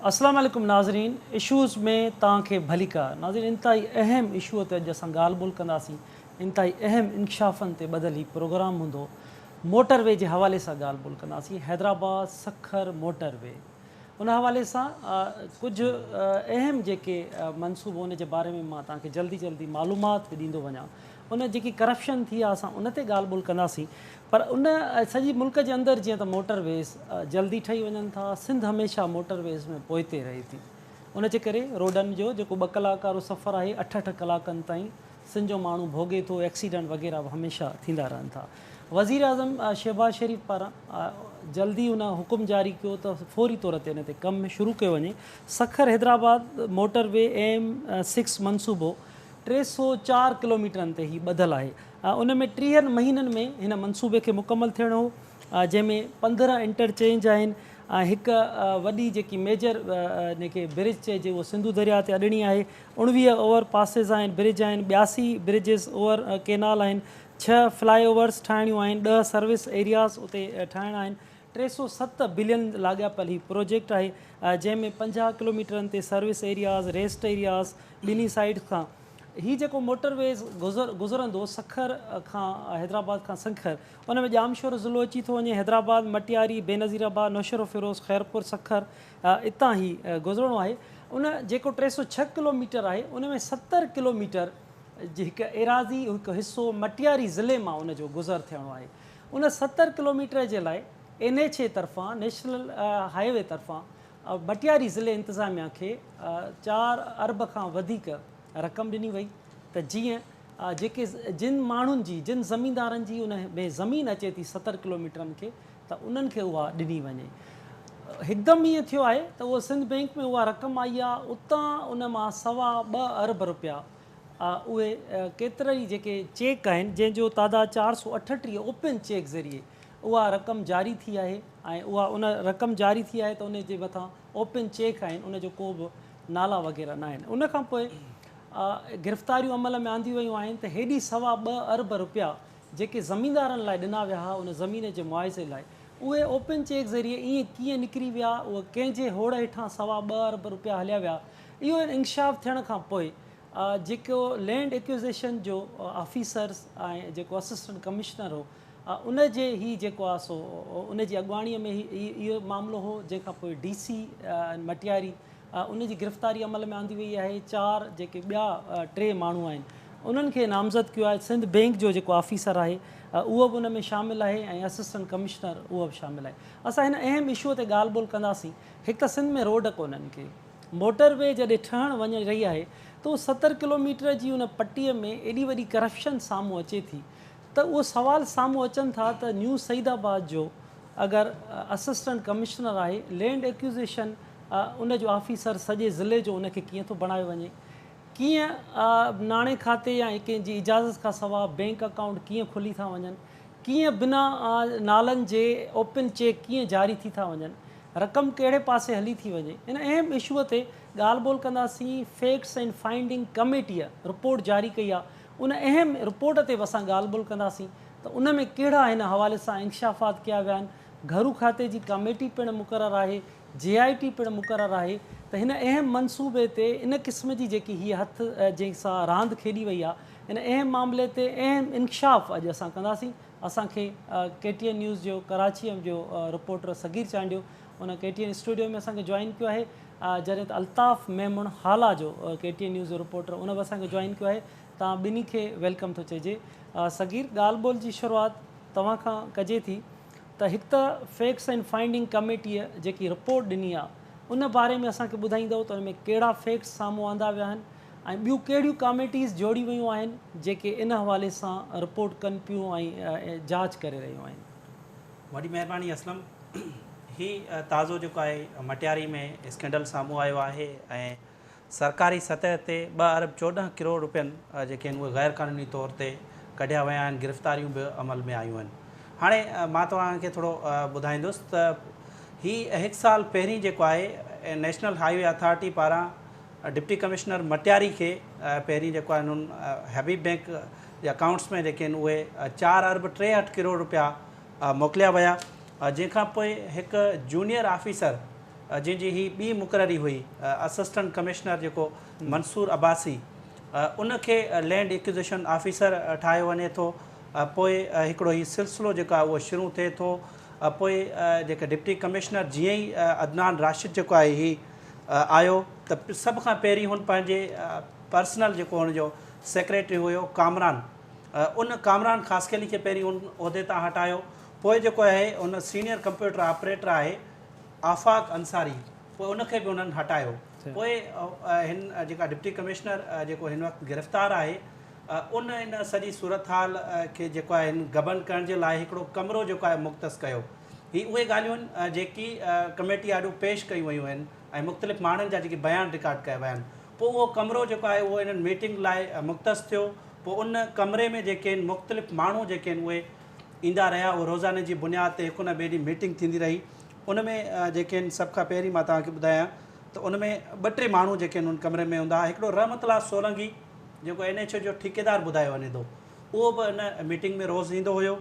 السلام عليڪم ناظرين اشوز ۾ توهان کي ڀليڪار ناظرين انتهائي اهم اشو تي اڄ اسان ڳالهه ٻولهه ڪنداسين انتهائي اهم انڪشافن تي ٻڌل هي پروگرام هوندو موٽر وي جي حوالي سان ڳالهه ٻولهه ڪنداسين حيدرآباد سکر موٽر وي ان حوالي سان ڪجهه اهم جيڪي منصوبو ان جي باري ۾ مان توهان کي جلدي جلدي معلومات به ڏيندو وڃان ان جيڪي ڪرپشن ٿي آهي اسان ان تي ڳالهه ٻولهه ڪنداسين پر ان سڄي ملڪ جي اندر جيئن ته موٽر ويز جلدي ٺهي وڃن ٿا سنڌ هميشه موٽر ويز ۾ پوئتي رهي ٿي ان جي ڪري روڊن جو جيڪو ٻه ڪلاڪ وارو سفر آهي اٺ اٺ ڪلاڪن تائين سنڌ جو ماڻهو ڀوڳي ٿو ايڪسيڊنٽ وغيره به هميشه ٿيندا رهن ٿا وزيراعظم شهباز شريف پاران جلدي ان حڪم جاري ڪيو ته فوري طور تي ان تي ڪم شروع ڪيو وڃي Sukkur Hyderabad motor V M 6 منصوبو 304 ڪلوميٽرن تي هي ٻڌل آهي. ان ۾ 30 مهينن ۾ هن منصوبي کي مڪمل ٿيڻو هو جنهن ۾ 15 انٽرچينج آهن ۽ هڪ وڏي جيڪي ميجر ان کي برج چئجي اهو سنڌو درياء تي اڏڻي آهي. 19 اوور پاسز آهن برج آهن، 82 برجز اوور ڪينال آهن، 6 فلائي اوورز ٺاهڻيون آهن، 10 سروس ايرياز اتي ٺاهڻا آهن. 307 بلين لاڳاپيل هي پروجيڪٽ آهي جنهن ۾ 50 ڪلوميٽرن تي سروس ايرياز، ريسٽ ايرياز ٻنهي سائيڊز کان هي جيڪو موٽر ويز گذرندو سکر کان حيدرآباد کان سکر ان ۾ ڄامشورو ضلعو اچي ٿو وڃي حيدرآباد، مٽياري، بينظير آباد، نوشهروفيروز، خيرپور، سکر اتان هي گذرڻو آهي ان جيڪو 306 ڪلوميٽر آهي ان ۾ 70 ڪلوميٽر جي هڪ ايراضي هڪ حصو مٽياري ضلعي مان ان جو گذر ٿيڻو آهي. ان 70 ڪلوميٽر جي لاء اين ايڇ اي طرفان نيشنل هاء وي طرفان مٽياري ضلعي انتظاميا کي 4 ارب کان وڌيڪ رقم ڏني وئي ته جيئن جيڪي جن ماڻهن جي جن زميندارن جي ان ۾ زمين اچي ٿي 70 ڪلوميٽرن کي ته انهن کي اها ڏني وڃي. هڪدم ائين ٿيو آهي ته اهو سنڌ بئنڪ ۾ اها رقم آئي آهي اتان ان مان سوا ٻه ارب رپيا اهي ڪيترائي جيڪي چيڪ آهن جنهن جو تعداد 438 اوپن چيڪ ذريعي اها رقم جاري ٿي آهي ۽ اها ان رقم جاري ٿي آهي ته ان جي مٿان اوپن چيڪ آهن ان جو ڪو به نالا وغيره نه آهن ان کان پوء گرفتاريون عمل ۾ آنديون ويون آهن ته هيڏي سوا ٻه ارب رپيا جيڪي زميندارن لاء ڏنا ويا ها ان زمين جي معاوضي لاء اهي اوپن چيڪ ذريعي ائين ڪيئن نڪري ويا اهي ڪنهن جي هوڙ هيٺان سوا ٻه ارب رپيا هليا ويا اهو انڪشاف ٿيڻ کان پوء جيڪو لينڊ ايڪوزيشن جو آفيسرز ۽ جيڪو اسسٽنٽ ڪمشنر هو ان جي هي جيڪو آ سو ان جي اڳواڻي ۾ هي اهو معاملو هو جنهن کان پوء ڊي سي مٽياري ان جي گرفتاري عمل ۾ آندي وئي آهي چار جيڪي ٻيا ٽي ماڻهو آهن انهن کي نامزد ڪيو آهي سنڌ بينڪ جو جيڪو آفيسر آهي اهو به ان ۾ شامل آهي ۽ اسسٽنٽ ڪمشنر اهو به شامل آهي اسان هن اهم اشو تي ڳالهه ٻولهه ڪنداسين هڪ ته سنڌ ۾ روڊ ڪونهن ڪي موٽر وي جڏهن ٺهڻ وڃي رهي آهي ته اهو 70 ڪلوميٽر جي ان پٽي ۾ ايڏي وڏي ڪرپشن سامهون اچي ٿي ته اهو سوال سامهون اچن ٿا ته نيو سعيد آباد جو اگر اسسٽنٽ ڪمشنر آهي لينڊ ايڪوزيشن ان جو آفيسر سڄي ضلعي جو ان کي ڪيئن ٿو بڻايو وڃي ڪيئن ناڻي کاتي يا ڪنهن جي اجازت کان سواء بينڪ اڪائونٽ ڪيئن کلي ٿا وڃن ڪيئن بنا نالن جي اوپن چيڪ ڪيئن جاري ٿي ٿا وڃن رقم ڪهڙي پاسي هلي ٿي وڃي؟ ان اهم اشوء تي ڳالهه ٻولهه ڪنداسين، فيڪٽس اينڊ فائنڊنگ ڪميٽيء رپورٽ جاري ڪئي آهي، ان اهم رپورٽ تي به اسان ڳالهه ٻولهه ڪنداسين ته ان ۾ ڪهڙا هن حوالي سان انڪشافات ڪيا ويا آهن، گهرو کاتي جي ڪميٽي پڻ مقرر آهي، جي آء ٽي پڻ مقرر آهي ته هن اهم منصوبي تي ان قسم جي جيڪي هيء هٿ جنهن سان راند کيڏي وئي آهي، ان اهم معاملي تي اهم انڪشاف اڄ اسان ڪنداسين. اسان کي ڪي ٽي اين نيوز جو ڪراچيء جو رپورٽر صغير چانڊيو ان ڪي ٽي اين اسٽوڊيو ۾ اسان کي جوائن ڪيو آهي جڏهن ته الطاف ميمڻ هالا جو ڪي ٽي اين نيوز جو رپورٽر ان به اسان کي جوائن ڪيو آهي توهان ٻنهي کي welcome ٿو چئجي. صغير ڳالهه ٻولهه جي شروعات توهان کان ڪجي ٿي ته هڪ ته فيڪٽس اينڊ فائنڊنگ ڪميٽيء جيڪي رپورٽ ڏني آهي ان باري ۾ اسان کي ٻڌائيندؤ ته ان ۾ ڪهڙا فيڪٽس سامهون آندا ويا آهن ۽ ٻيون ڪهڙيون ڪاميٽيز جوڙيون ويون آهن جيڪي ان حوالي سان رپورٽ ڪن پيون ۽ جاچ ڪري رهيون آهن. وڏي مهرباني اسلم. هي تازو جيڪو آهي مٽياري ۾ اسڪينڊل سامهون آيو آهي ۽ سرڪاري سطح تي 2 ارب 14 ڪروڙ روپين جيڪي آهن اهي غير قانوني طور تي ڪڍيا ويا آهن گرفتاريون به عمل ۾ آيون آهن هاڻي مان توهان کي ٿورو ٻڌائيندس ته هي هڪ سال پهرين جيڪو آهي نيشنل هاء وي اٿارٽي پاران ڊپٽي ڪمشنر مٽياري کي پهرين جيڪو آهي انهن حبيب بينڪ جي اڪائونٽس ۾ جيڪي آهن اهي 4 ارب 63 ڪروڙ روپيا موڪليا ويا جنهن کان پوء هڪ جونيئر آفيسر جنهن جي هي ٻي مقرري هئي اسسٽنٽ ڪمشنر جيڪو منصور عباسي ان کي لينڊ ايڪوزيشن آفيسر ٺاهيو وڃي ٿو. پوء هڪڙو هي سلسلو جيڪو آهي اهو شروع ٿئي ٿو. پوء جيڪا ڊپٽي ڪمشنر جيئن ئي عدنان راشد جيڪو آهي هي آيو ته سڀ کان پهرين هن پنهنجي پرسنل جيڪو هن جو سيڪريٽري هيو ڪامران ان ڪامران خاصخيلي کي پهرين ان عهدي تان هٽايو. پوء جيڪو آهي ان سينيئر ڪمپيوٽر آپريٽر آهي آفاق انصاري پوء ان کي به انهن هٽايو. پوء هن جيڪا ڊپٽي ڪمشنر جيڪو هن وقت گرفتار آهي ان ان سڄي صورتحال کي جيڪو آهي هن غبن ڪرڻ جي لاء هڪڙو ڪمرو جيڪو آهي مختص ڪيو. هي اهي ڳالهيون آهن جيڪي ڪميٽي آڏو پيش ڪيون ويون آهن ۽ مختلف ماڻهن جا جيڪي بيان رڪارڊ ڪيا ويا آهن. پوء اهو ڪمرو جيڪو آهي اهو انهن ميٽنگ لاء مختص ٿيو. پوء ان ڪمري ۾ جيڪي آهن مختلف ماڻهو جيڪي آهن اهي ايندا رهيا. اهو روزاني جي بنياد تي هڪ نه ٻئي ڏينهن ميٽنگ ٿيندي رهي. ان ۾ جيڪي آهن سڀ کان پهرين مان توهان کي ٻڌايان ته ان ۾ ٻه ٽي ماڻهو جيڪي آهن ان ڪمري ۾ هوندا هئا. هڪڙو رحمت الله سولنگي جيڪو اين ايڇ اي جو ٺيڪيدار ٻڌايو وڃي ٿو اهو به ان ميٽنگ ۾ روز ايندو هيو.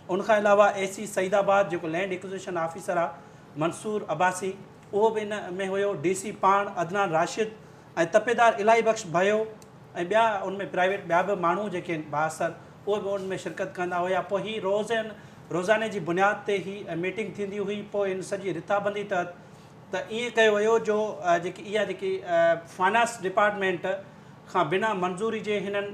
ان کان علاوه اي سي سعيد آباد جيڪو لينڊ ايڪوزيشن آفيسر آ منصور عباسي اهو به ان ۾ هيو. ڊي سي پاڻ عدنان راشد ۽ تپيدار الاهي بخش ڀيو ۽ ٻيا ان ۾ پرائيويٽ ٻيا به ماڻهو جيڪي آهن بااثر اهي به ان ۾ شرڪت ڪندا هيا. پوء هي روز روزاني جي بنياد تي هي ميٽنگ ٿيندي هئي. پوء ان سڄي رٿابندي تحت ته ائين ڪيو ويو جو جيڪي اها جيڪي فنانس ڊپارٽمينٽ کان بنا منظوري جي هنن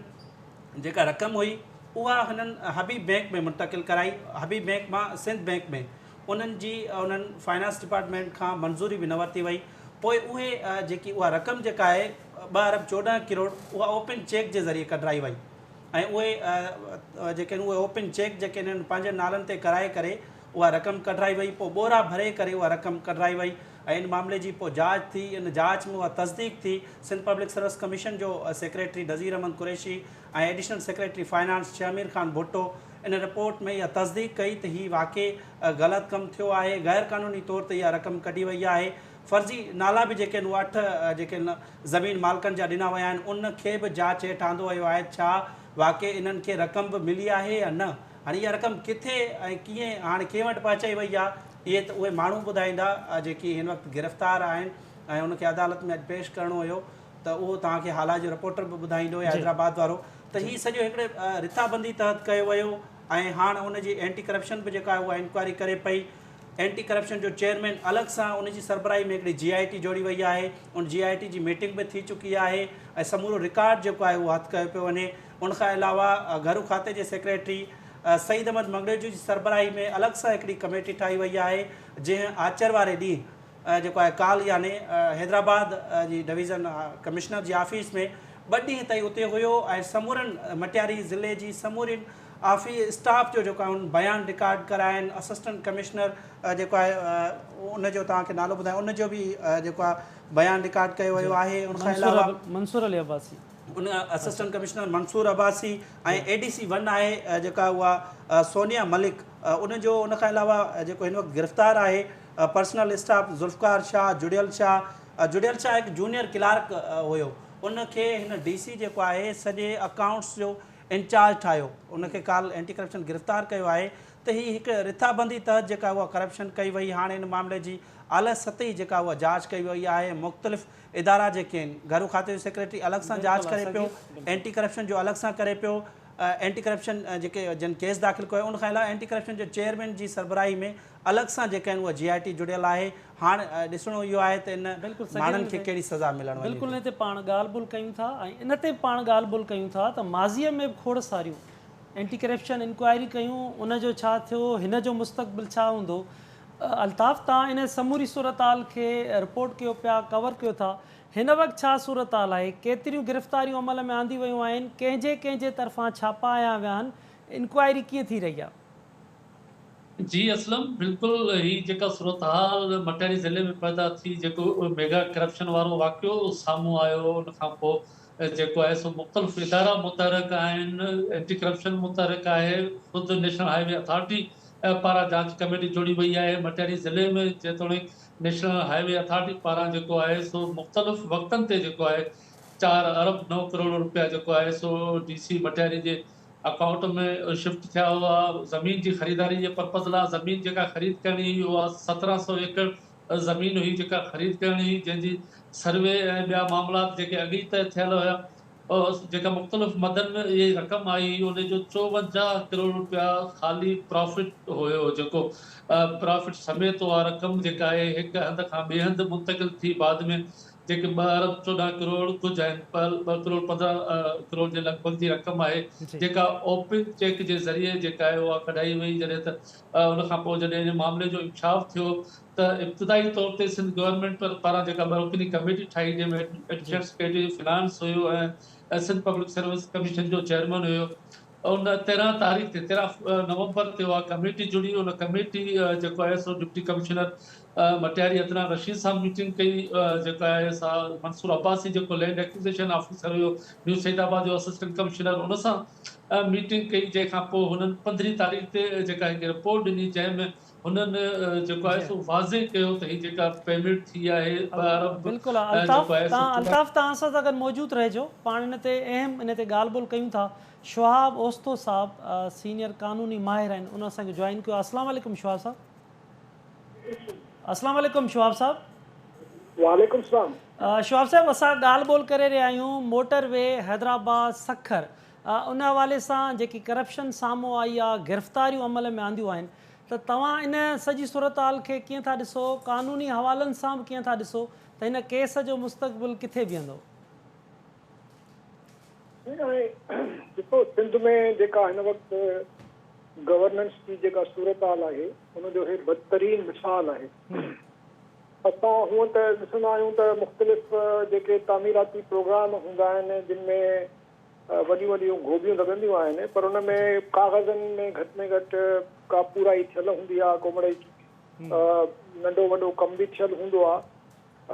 جيڪا رقم هئي اها هنن حبيب بينڪ ۾ منتقل ڪرائي. حبيب بينڪ مان سنڌ بينڪ ۾ انهن جي انهن فائنانس ڊپارٽمينٽ کان منظوري به نه ورتي وئي. پوء اهي جيڪي اها رقم جيڪا آهي 2 ارب 14 ڪروڙ اها اوپن چيڪ جي ذريعي ڪڍرائي وئي ۽ اهي جيڪي آهن اهي اوپن چيڪ جيڪي هنن پنهنجن نالن تي ڪرائي ڪري اها رقم ڪڍرائي وئي. پوء ٻورا ڀري ڪري اها رقم ڪڍرائي وئي ۽ ان معاملي جي پوء جاچ ٿي. ان جاچ ۾ اها تصديق ٿي. سنڌ پبلڪ سروس ڪميشن جو secretary Nazir Ahmed Qureshi ۽ additional secretary finance Shahmir Khan Bhutto ان رپورٽ ۾ اها تصديق ڪئي ته هي واقعي غلط ڪم ٿيو آهي، غير قانوني طور تي اها رقم ڪڍي وئي آهي. فرضي نالا به جيڪي آهن اهي اٺ جيڪي زمين مالڪن جا ڏنا ويا آهن ان کي به جاچ هيٺ آندو ويو آهي ڇا واقعي انهن کي رقم به ملي آهي يا نه. هاڻي اها رقم ڪٿي ۽ ڪيئن هاڻي ڪنهن وٽ پهچائي وئي آهي اهي ته اهي ماڻهو ٻڌائيندا جيڪي هن وقت گرفتار آهن ۽ ان کي عدالت ۾ اڄ پيش ڪرڻو هيو ته اهو توهان کي هالا جو رپورٽر به ٻڌائيندو يا حيدرآباد وارو ته هي سڄو هڪڙي رٿابندي تحت ڪيو ويو ۽ هاڻ ان جي اينٽي ڪرپشن به جيڪا آهي اها انڪوائري ڪري پئي. اينٽي ڪرپشن جو چيئرمين الڳ سان ان جي سربراهي ۾ هڪڙي جي آء ٽي جوڙي وئي آهي ان جي آء ٽي جي ميٽنگ به ٿي چڪي آهي ۽ سمورو رڪارڊ جيڪو آهي اهو هٿ ڪيو پيو وڃي. ان کان علاوه گهرو کاتي جي سيڪريٽري سعيد احمد مڱڻيجو جي سربراهي ۾ الڳ سان هڪڙي ڪميٽي ٺاهي وئي آهي جنهن آچر واري ڏينهن جيڪو آهي ڪالهه يعني حيدرآباد جي ڊويزن ڪمشنر جي آفيس ۾ ٻه ڏينهن تائين اتي هيو ۽ سمورن مٽياري ضلعي جي سمورين آفيس اسٽاف جو جيڪو آهي ان بيان رڪارڊ ڪرايا آهن. اسسٽنٽ ڪمشنر جيڪو آهي ان جو توهان کي نالو ٻڌايان ان جو به جيڪو آهي بيان رڪارڊ ڪيو ويو آهي. ان کان علاوه منصور علي عباسي. ان assistant commissioner Mansoor Abbasi ۽ A D C 1 آهي جيڪا اها سونيا ملڪ ان جو ان کان علاوه جيڪو هن وقت گرفتار آهي پرسنل اسٽاف ذوالفقار شاهه، جڙيل شاهه، جڙيل شاهه هڪ جونيئر ڪلارڪ هيو ان کي هن ڊي سي جيڪو آهي سڄي اڪائونٽس جو انچارج ٺاهيو ان کي ڪالهه اينٽي ڪرپشن گرفتار ڪيو آهي ته هي هڪ رٿابندي تحت جيڪا اها ڪرپشن ڪئي وئي هاڻي ان معاملي جي اعليٰ سطحي جيڪا اها جاچ ڪئي وئي آهي مختلف ادارا جيڪي آهن گهرو کاتي جو سيڪريٽري الڳ سان جاچ ڪري پيو اينٽي ڪرپشن جو الڳ سان ڪري پيو اينٽي ڪرپشن جيڪي جن ڪيس داخل ڪيو ان کان علاوه اينٽي ڪرپشن جو چيئرمين جي سربراهي ۾ الڳ سان جيڪا آهن اها جي آء ٽي جڙيل آهي هاڻ ڏسڻو اهو آهي ته ان ماڻهن کي ڪهڙي سزا ملڻ وڃي ٿي. بلڪل ان تي پاڻ ڳالهه ٻولهه ڪيون ٿا ۽ ان تي به پاڻ ڳالهه ٻولهه ڪيون ٿا ته ماضيء ۾ به کوڙ ساريون اينٽي ڪرپشن انڪوائري ڪيون ان جو ڇا ٿيو هن جو مستقبل ڇا هوندو الطاف توهان ان سموري صورتحال کي رپورٽ ڪيو پيا ڪور ڪيو ٿا هن وقت ڇا صورتحال آهي ڪيتريون گرفتاريون عمل ۾ آنديون ويون آهن ڪنهن جي ڪنهن جي طرفان ڇاپا هنيا ويا آهن انڪوائري ڪيئن ٿي رهي آهي. جي اسلم بلڪل هي جيڪا صورتحال مٽياري ضلعي ۾ پيدا ٿي جيڪو ميگا ڪرپشن وارو واقعو سامهون آيو ان کان پوء جيڪو آهي سو مختلف ادارا متحرڪ آهن اينٽي ڪرپشن متحرڪ آهي خود نيشنل هاء وي اٿارٽي پاران جاچ ڪميٽي جوڙي وئي آهي مٽياري ضلعي ۾ جيتوڻيڪ نيشنل هاء وي اٿارٽي پاران جيڪو آهي سو مختلف وقتن تي جيڪو آهي 4 ارب 9 ڪروڙ روپيا جيڪو آهي سو ڊي سي مٽياري جي اڪائونٽ ۾ شفٽ ٿيا هئا، زمين جي خريداري جي پرپز لاء زمين جيڪا خريد ڪرڻي هئي اها 1700 ايڪڙ زمين هئي جيڪا خريد ڪرڻي هئي جنهن جي سروي ۽ ٻيا معاملات جيڪي اڳ ئي طئي ٿيل هيا جيڪا مختلف مدن ۾ اهي رقم آئي هئي ان جو 54 ڪروڙ روپيا خالي پرافٽ هيو جيڪو پرافٽ سميت اها رقم جيڪا آهي هڪ هنڌ کان ٻئي هنڌ منتقل ٿي بعد ۾ جيڪي 2 ارب 14 ڪروڙ ڪجهه آهن 2 ڪروڙ 15 ڪروڙ جي لڳ ڀڳ جي رقم آهي جيڪا اوپن چيڪ جي ذريعي جيڪا آهي اها ڪڍائي وئي جڏهن ته ان کان پوء جڏهن ان معاملي جو انڪشاف ٿيو ته ابتدائي طور تي سنڌ گورنمينٽ پاران جيڪا ٻه رڪني ڪميٽي ٺاهي جنهن ۾ ايڊيشنل سيڪريٽري فنانس هيو ۽ سنڌ پبلڪ سروس ڪميشن جو چيئرمين هيو ان 13 تاريخ تي 13 نومبر تي اها ڪميٽي جڙي ان ڪميٽي جيڪو آهي سو ڊپٽي ڪمشنر مٽياري عدنان رشيد سان ميٽنگ ڪئي جيڪو آهي سا منصور عباسي جيڪو لينڊ ايڪوزيشن آفيسر هيو نيو سعيد آباد جو اسسٽنٽ ڪمشنر ان سان ميٽنگ ڪئي جنهن کان پوء هنن 15 تاريخ تي جيڪا هڪ رپورٽ ڏني جنهن ۾ هنن جيڪو آهي سو واضح ڪيو ته هي جيڪا پيمينٽ ٿي آهي 2 ارب بلڪل الطاف تان الطاف تان اسان سان گڏ موجود رهجو پاڻ ان تي اهم ان تي ڳالهه ٻولهه ڪيون ٿا شهاب اوستو صاحب سينيئر قانوني ماهر آهن ان اسان کي جوائن ڪيو السلام عليڪم شهاب صاحب. السلام عليڪم شهاب صاحب. وعليڪم السلام. شهاب صاحب اسان ڳالهه ٻولهه ڪري رهيا آهيون موٽر وي حيدرآباد سکر ان حوالي سان جيڪي ڪرپشن سامهون آئي آهي گرفتاريون عمل ۾ آنديون آهن ته توهان ان سڄي صورتحال کي ڪيئن ٿا ڏسو قانوني حوالن سان به ڪيئن ٿا ڏسو ته هن ڪيس جو مستقبل ڪٿي بيهندو؟ ڏسو سنڌ ۾ جيڪا هن وقت گورننس جي جيڪا صورتحال آهي ان جو هي بدترين مثال آهي. اسان هونئن ته ڏسندا آهيون ته مختلف جيڪي تعميراتي پروگرام هوندا آهن جن ۾ وڏيون وڏيون گهوٻيون لڳنديون آهن پر ان ۾ ڪاغذن ۾ گهٽ ۾ گهٽ ڪا پورائي ٿيل هوندي آهي ڪو مڙئي ننڍو وڏو ڪم به ٿيل هوندو آهي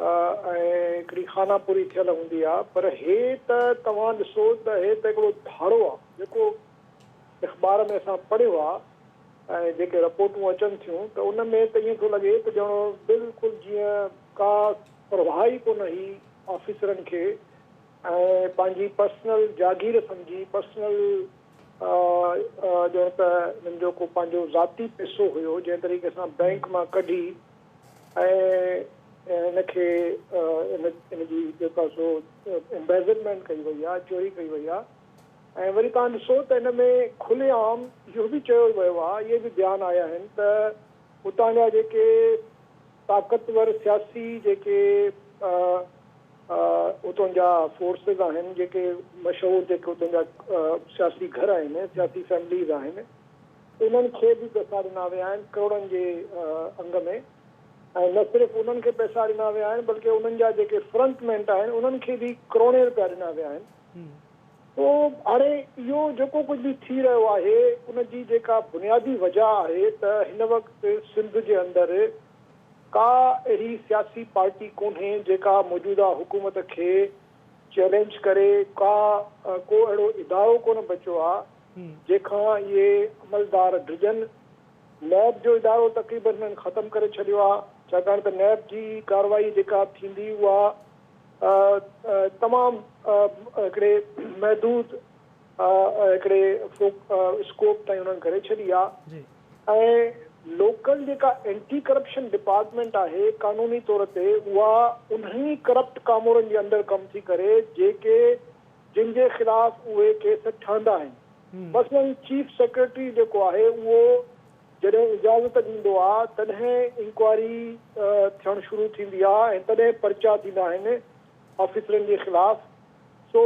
۽ هڪڙي خانه پوري ٿيل هوندي آهي پر هي ته توهان ڏسو ته هي ته هڪڙو ڌاڙو آهي جيڪو اخبار ۾ اسان پڙهيو آ ۽ جيڪي رپورٽون اچن ٿيون ته ان ۾ ته ائين ٿو لڳي ته ڄڻ بلڪل جيئن ڪا پرواهه ئي ڪونه هئي آفيسرن کي ۽ پنهنجي پرسنل جاگير سمجهي پرسنل ڄڻ ته انهن جو ڪو پنهنجو ذاتي پئسو هيو جنهن طريقي سان بئنڪ مان ڪڍي ۽ ان کي ان جي جيڪا سو امبيزلمينٽ ڪئي وئي آ چوري ڪئي وئي آ. ۽ وري توهان ڏسو ته ان ۾ کلي عام اهو به چيو ويو آهي، اهي به بيان آيا آهن ته اتان جا جيڪي طاقتور سياسي جيڪي اتان جا فورسز آهن، جيڪي مشهور جيڪي اتان جا سياسي گهر آهن، سياسي فيمليز آهن، انهن کي به پئسا ڏنا ويا آهن ڪروڙن جي انگ ۾ ۽ نه صرف انهن کي پئسا ڏنا ويا آهن بلڪه انهن جا جيڪي فرنٽ مينٽ آهن انهن کي به ڪروڙين رپيا ڏنا ويا آهن. سو هاڻي اهو جيڪو ڪجهه به ٿي رهيو آهي ان جي جيڪا بنيادي وجهه آهي ته هن وقت سنڌ جي اندر ڪا اهڙي سياسي پارٽي ڪونهي جيڪا موجوده حڪومت کي چئلينج ڪري، ڪا ڪو اهڙو ادارو ڪونه بچيو آهي جنهن کان اهي عملدار ڊڄن. نيب جو ادارو تقريبن هنن ختم ڪري ڇڏيو آهي ڇاڪاڻ ته نيب جي ڪارروائي جيڪا ٿيندي اها تمام هڪڙي محدود هڪڙي اسڪوپ تائين انهن ڪري ڇڏي آ ۽ لوڪل جيڪا اينٽي ڪرپشن ڊپارٽمينٽ آهي قانوني طور تي اها انهن ئي ڪرپٽ ڪامورن جي اندر ڪم ٿي ڪري جيڪي جن جي خلاف اهي ڪيس ٺهندا آهن مثلاً چيف سيڪريٽري جيڪو آهي اهو جڏهن اجازت ڏيندو آ تڏهن انڪوائري ٿيڻ شروع ٿيندي آ ۽ تڏهن پرچا ٿيندا آهن آفيسرن جي خلاف سو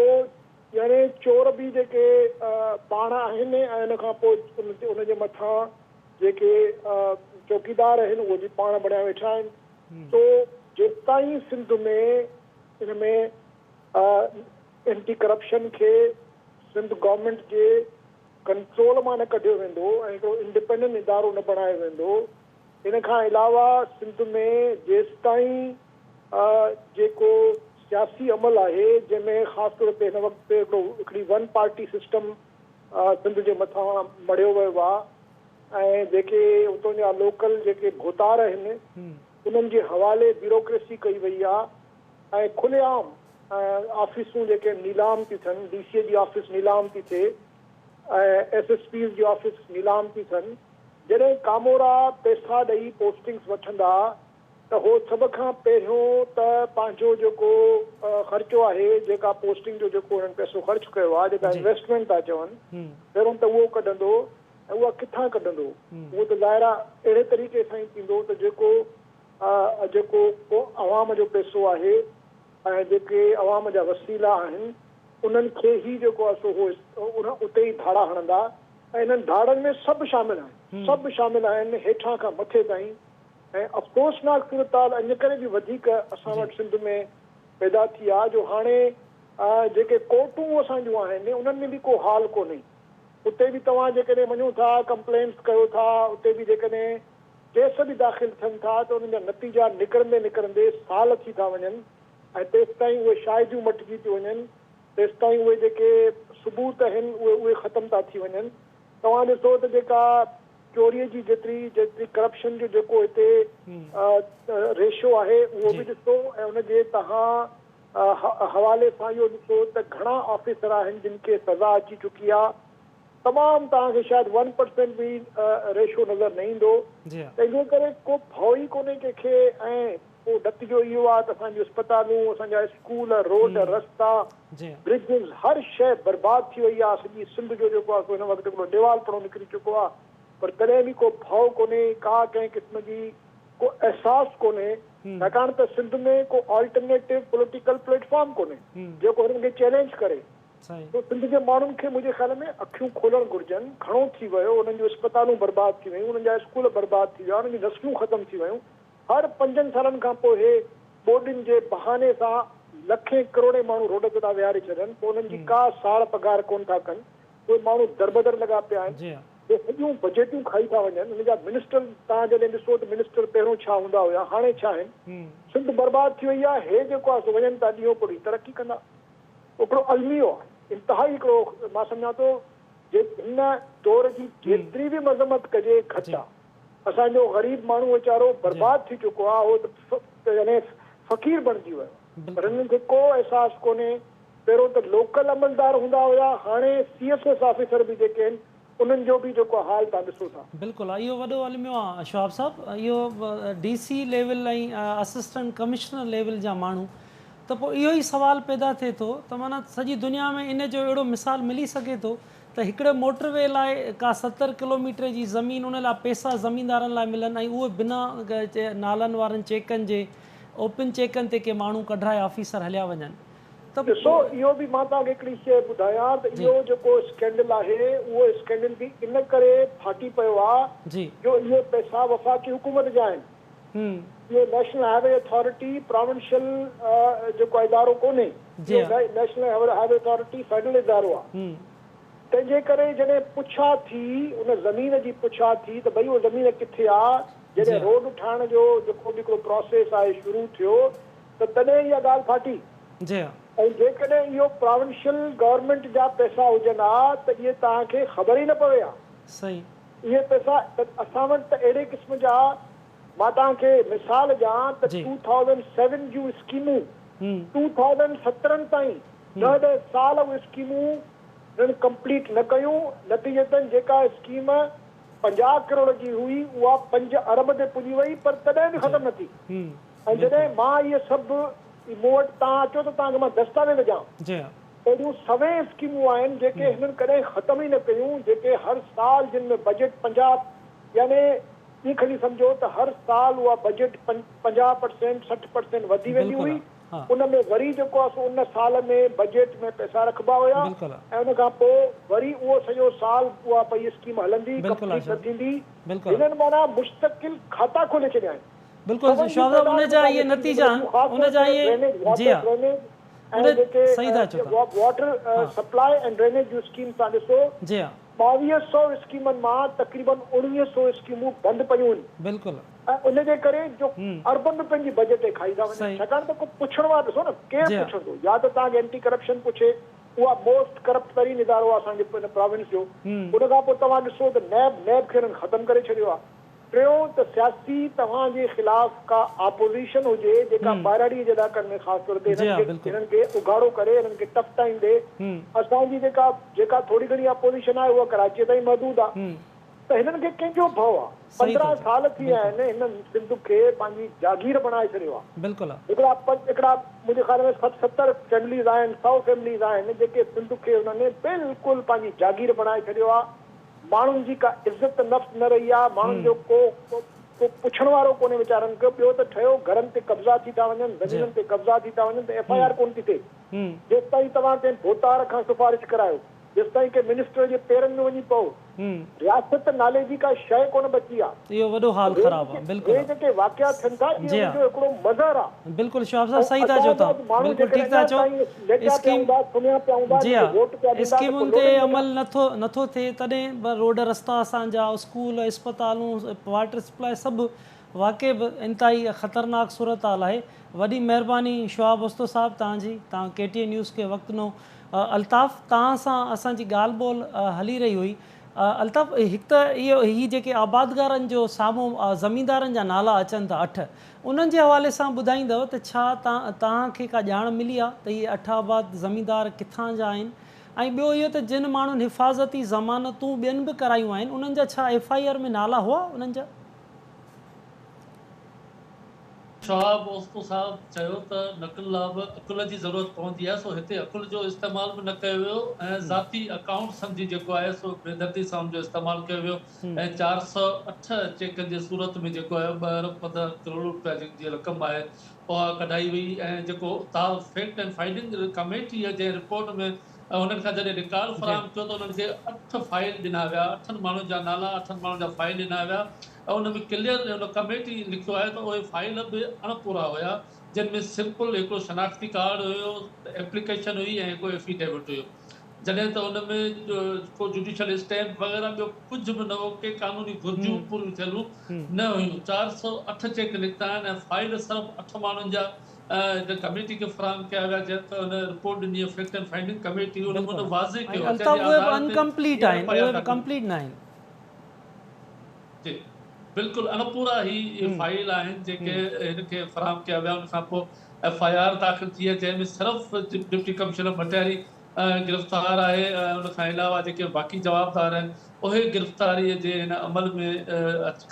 يعني چور به جيڪي پاڻ آهن ۽ ان کان پوء ان جي مٿان جيڪي چوڪيدار آهن اهي به پاڻ بڻيا ويٺا آهن سو جيستائين سنڌ ۾ ان ۾ اينٽي ڪرپشن کي سنڌ گورنمينٽ جي ڪنٽرول مان نه ڪڍيو ويندو ۽ هڪڙو انڊيپينڊنٽ ادارو نه بڻايو ويندو. ان کان علاوه سنڌ ۾ جيستائين جيڪو سياسي عمل آهي جنهن ۾ خاص طور تي هن وقت هڪڙو هڪڙي ون پارٽي سسٽم سنڌ جي مٿان مڙهيو ويو آهي ۽ جيڪي اتان جا لوڪل جيڪي ڀوتار آهن انهن جي حوالي بيوروڪريسي ڪئي وئي آهي ۽ کلي عام آفيسون جيڪي نيلام ٿيون ٿين، ڊي سي جي آفيس نيلام ٿي ٿئي ۽ ايس ايس پيز جي آفيس نيلام ٿي ٿين، جڏهن ڪامورا پئسا ڏئي پوسٽنگس وٺندا ته هو سڀ کان پهريون ته پنهنجو جيڪو خرچو آهي، جيڪا پوسٽنگ جو جيڪو هنن پئسو خرچ ڪيو آهي، جيڪا انويسٽمينٽ ٿا چون، پهريون ته اهو ڪڍندو ۽ اها ڪٿان ڪڍندو؟ اهو ته ظاهر آهي اهڙي طريقي سان ئي ٿيندو ته جيڪو جيڪو عوام جو پئسو آهي ۽ جيڪي عوام جا وسيلا آهن، انهن کي ئي جيڪو آهي سو هو اتي ئي ڌاڙا هڻندا ۽ انهن ڌاڙن ۾ سڀ شامل آهن، سڀ شامل آهن هيٺان کان مٿي تائين. ۽ افسوسناڪ صورتحال ان ڪري به وڌيڪ اسان وٽ سنڌ ۾ پيدا ٿي آ جو هاڻي جيڪي ڪورٽون اسان جون آهن انهن ۾ به ڪو حال ڪونهي اتي به توهان جيڪڏهن وڃو ٿا ڪمپلينٽس ڪيو ٿا اتي به جيڪڏهن ڪيس به داخل ٿين ٿا ته انهن جا نتيجا نڪرندي نڪرندي سال ٿي ٿا وڃن ۽ تيستائين اهي شاهديون مٽجي ٿيون وڃن تيستائين اهي جيڪي ثبوت آهن اهي اهي ختم ٿا ٿي وڃن توهان ڏسو ته جيڪا چوريء جي جيتري جيتري ڪرپشن جو جيڪو هتي ريشو آهي اهو به ڏسو ۽ ان جي توهان حوالي سان اهو ڏسو ته گهڻا آفيسر آهن جن کي سزا اچي چڪي آهي تمام توهان کي شايد ون پرسينٽ به ريشو نظر نه ايندو تنهن جي ڪري ڪو ڀؤ ئي ڪونهي ڪنهن کي ۽ پوء نتيجو اهو آهي ته اسان جون اسپتالون، اسان جا اسڪول، روڊ، رستا، برجز هر شيء برباد ٿي وئي آهي، سڄي سنڌ جو جيڪو آهي سو هن وقت هڪڙو ڏيوالپڻو نڪري چڪو آهي پر تڏهن به ڪو ڀؤ ڪونهي، ڪا ڪنهن قسم جي ڪو احساس ڪونهي، ڇاڪاڻ ته سنڌ ۾ ڪو آلٽرنيٽو پوليٽيڪل پليٽ فارم ڪونهي جيڪو هنن کي چئلينج ڪري. سو سنڌ جي ماڻهن کي منهنجي خيال ۾ اکيون کولڻ گهرجن، گهڻو ٿي ويو، انهن جون اسپتالون برباد ٿي ويون، انهن جا اسڪول برباد ٿي ويا، انهن جون نسلون ختم ٿي ويون، هر پنجن سالن کان پوء هي ٻوڏين جي بهاني سان لکين ڪروڙين ماڻهو روڊ تي ٿا ويهاري ڇڏن، پوء انهن جي ڪا ساڙ پگهار ڪونه ٿا ڪن، اهي ماڻهو دربدر لڳا پيا آهن، اهي سڄيون بجيٽون کائي ٿا وڃن، انهن جا منسٽر توهان جڏهن ڏسو ته منسٽر پهريون ڇا هوندا هيا هاڻي ڇا آهن، سنڌ برباد ٿي وئي آهي، هي جيڪو آهي سو وڃن ٿا ڏينهون پوء ڏينهن ترقي ڪندا، هڪڙو الميو آهي، انتهائي هڪڙو مان سمجهان ٿو هن دور جي جيتري به مذمت ڪجي گهٽ آهي. اسان جو غريب ماڻهو ويچارو برباد ٿي چڪو آهي، هو ته يعني فقير بڻجي ويو آهي، پر هنن کي ڪو احساس ڪونهي، پهريون ته لوڪل عملدار هوندا هيا، هاڻي سي ايس ايس آفيسر به جيڪي آهن انهن جو به جيڪو حال توهان ڏسو ٿا. بلڪل اهو وڏو الميو آهي شهاب صاحب، اهو D C level ۽ assistant commissioner level جا ماڻهو ته پوء اهو ئي سوال پيدا ٿئي ٿو ته معنيٰ سڄي دنيا ۾ ان جو اهڙو مثال ملي سگهي ٿو ته هڪڙي موٽر وي لاء ڪا 70 ڪلوميٽر جي زمين ان لاء پيسا زميندارن لاء ملن ۽ اهي بنا نالن وارن چيڪن جي اوپن چيڪن تي ڪي ماڻهو ڪڍرائي آفيسر هليا وڃن ته. ڏسو اهو به مان توهان کي هڪڙي شيء ٻڌايان ته اهو جيڪو اسڪينڊل آهي اهو اسڪينڊل به ان ڪري ڦاٽي پيو آهي جو اهي پئسا وفاقي حڪومت جا آهن. اهو national high V authority provincial جيڪو ادارو ڪونهي اهو national high V authority federal ادارو آهي تنهن جي ڪري جڏهن پڇا ٿي ان زمين جي پڇا ٿي ته ڀئي اهو زمين ڪٿي آهي جڏهن روڊ ٺاهڻ جو جيڪو به هڪڙو پراسيس آهي شروع ٿيو ته تڏهن اها ڳالهه ڦاٽي ۽ جيڪڏهن اهو پراونشل گورنمينٽ جا پئسا هجن ها ته اهي توهان کي خبر ئي نه پوي ها. اهي پئسا ته اسان وٽ ته اهڙي قسم جا مان توهان کي مثال ڏيان ته ٽو ٿائوزنڊ سيون جون اسڪيمون ٽو ٿائوزنڊ 17 تائين ڏهه ڏهه سال اهي اسڪيمون هنن ڪمپليٽ نه ڪيون نتيجتن جيڪا اسڪيم 50 ڪروڙ جي هئي اها 5 ارب تي پڄي وئي پر تڏهن به ختم نه ٿي ۽ جڏهن مان اهي سڀ مون وٽ توهان اچو ته توهان کي مان دستاويز ڏيان اهڙيون سوين اسڪيمون آهن جيڪي هنن ڪڏهن ختم ئي نه ڪيون جيڪي هر سال جن ۾ بجيٽ 50 يعني ائين کڻي سمجهو ته هر سال اها بجيٽ 50 پرسينٽ 60 پرسينٽ وڌي ويندي هئي ان ۾ وري جيڪو آهي سو ان سال ۾ بجيٽ ۾ پئسا رکبا هيا ۽ ان کان پوء وري اهو سڄو سال اها پئي اسڪيم هلندي ڪمپليٽ نه ٿيندي هنن معنيٰ مستقل کاتا کولي ڇڏيا آهن. بلڪل شهاب صاحب ان جا اهي نتيجا آهن ان جا اهي جي ها ۽ جيڪي واٽر سپلاء ۽ ڊرينيج جون اسڪيم تان ڏسو جي ها 2200 اسڪيمن مان تقريبن 1900 اسڪيمون بند پيون آهن. بلڪل. ۽ ان جي ڪري جو اربن روپين جي بجيٽ اهي کائي ٿا وڃن ڇاڪاڻ ته ڪو پڇڻ وارو ڏسو نه ڪير پڇندو يا ته توهان کي اينٽي ڪرپشن پڇي اها موسٽ ڪرپٽ ترين ادارو آهي اسان جي ان پراونس جو ان کان پوء توهان ڏسو ته نيب نيب کي هنن ختم ڪري ڇڏيو آهي ٽيون ته سياسي توهان جي خلاف ڪا آپوزيشن هجي جيڪا ٻهراڙي جي علائقن ۾ خاص طور تي هنن کي هنن کي اگهاڙو ڪري هنن کي ٽف ٽائيم ڏي. اسان جي جيڪا جيڪا ٿوري گهڻي آپوزيشن آهي اها ڪراچيء تائين محدود آهي. ته هنن کي ڪنهن جو ڀؤ آ؟ صحيح ٿا 15 چئو سال ٿي ويا بلڪل. آهن هنن سنڌ کي پنهنجي جاگير بڻائي ڇڏيو آ. بلڪل. هڪڙا هڪڙا منهنجي خيال ۾ 60 70 فيمليز آهن 100 فيمليز آهن جيڪي سنڌ کي هنن بلڪل پنهنجي جاگير بڻائي ڇڏيو آ. ماڻهن جي ڪا عزت نفس نه رهي آ ماڻهن جو ڪو ڪو پڇڻ وارو ڪونهي ويچارن کي ٻيو ته ٺهيو گهرن تي قبضا ٿي ٿا وڃن زمينن تي قبضا ٿي ٿا وڃن ته ايف I R ڪونه ٿي ٿئي جيستائين توهان ڪنهن ڀوتار کان سفارش ڪرايو جيستائين ڪنهن منسٽر جي پيرن ۾ وڃي پئو رياست نالي جي ڪا شيء ڪونه بچي آ. اهو وڏو حال خراب آ بلڪل هي جيڪي واقعا ٿين ٿا اهي ان جو هڪڙو مظهر آ. بلڪل شهاب صاحب صحيح ٿا چئو توهان بلڪل ٺيڪ ٿا چئو اسڪيم جي ها اسڪيمن تي عمل نٿو نٿو ٿئي تڏهن به روڊ رستا اسان جا اسڪول اسپتالون واٽر سپلاء سڀ واقعي به انتهائي خطرناڪ صورتحال آهي وڏي مهرباني شهاب اوستو صاحب توهان جي توهان ڪي ٽي اين نيوز کي وقت ڏنو الطاف توهان سان اسان جي ڳالهه ٻولهه هلي رهي هئي الطاف هڪ ته اهو هي جيڪي آبادگارن جو سامهون زميندارن جا نالا اچن ٿا اٺ انهن جي حوالي سان ٻڌائيندؤ ته ڇا توهان کي ڪا ڄاڻ ملي آهي ته اهي اٺ آباد زميندار ڪٿان جا آهن ۽ ٻيو اهو ته جن ماڻهن حفاظتي ضمانتون ٻين به ڪرايون آهن انهن جا ڇا ايف I R ۾ نالا هئا انهن جا؟ شهاب اوستو صاحب چيو ته نقل لا به عقل جي ضرورت پوندي آهي سو هتي عقل جو استعمال به نه ڪيو ويو ۽ ذاتي اڪائونٽ سمجهي جيڪو آهي سو بيدردي سان ان جو استعمال ڪيو ويو ۽ 408 چيڪن جي صورت ۾ جيڪو آهي ٻه ارب 15 ڪروڙ رپيا جي رقم آهي اها ڪڍائي وئي ۽ جيڪو فيڪٽ اينڊ فائنڊنگ ڪميٽي جنهن رپورٽ ۾ انهن کان جڏهن رڪارڊ فراهم ٿيو ته انهن کي اٺ فائل ڏنا ويا اٺن ماڻهن جا نالا اٺن ماڻهن جا فائل ڏنا ويا ۽ ان ۾ ڪليئر ان ڪميٽي لکيو آهي ته اهي فائل به اڻپورا هيا جن ۾ سمپل هڪڙو شناختي ڪارڊ هيو ايپليڪيشن هئي ۽ هڪڙو افيڊيوٽ هيو جڏهن ته ان ۾ ڪو جوڊيشل اسٽيمپ وغيره ٻيو ڪجهه به نه هو، ڪي قانوني گهرجون پوريون ٿيل نه هيون. 408 چيڪ نڪتا آهن ۽ فائل صرف اٺ ماڻهن جا ڪميٽي کي فراهم ڪيا ويا، جنهن تي ان رپورٽ ڏني ۽ فيڪٽ اينڊ فائنڊنگ ڪميٽي ان ۾ بلڪل واضح ۽ ڪيو جنهن الطاف جي اهي به آڌار تي انڪمپليٽ اها آهن ايف I اهي آر به داخل ڪمپليٽ ناهن. جي بلڪل اڻپورا هي فائل آهن جيڪي هن کي فراهم ڪيا ويا ان کان پوء ايف I R داخل ٿي آهي جنهن ۾ صرف ڊپٽي ڪمشنر مٽياري گرفتار آهي ۽ ان کان علاوه جيڪي باقي جوابدار آهن اهي گرفتاري جي هن عمل ۾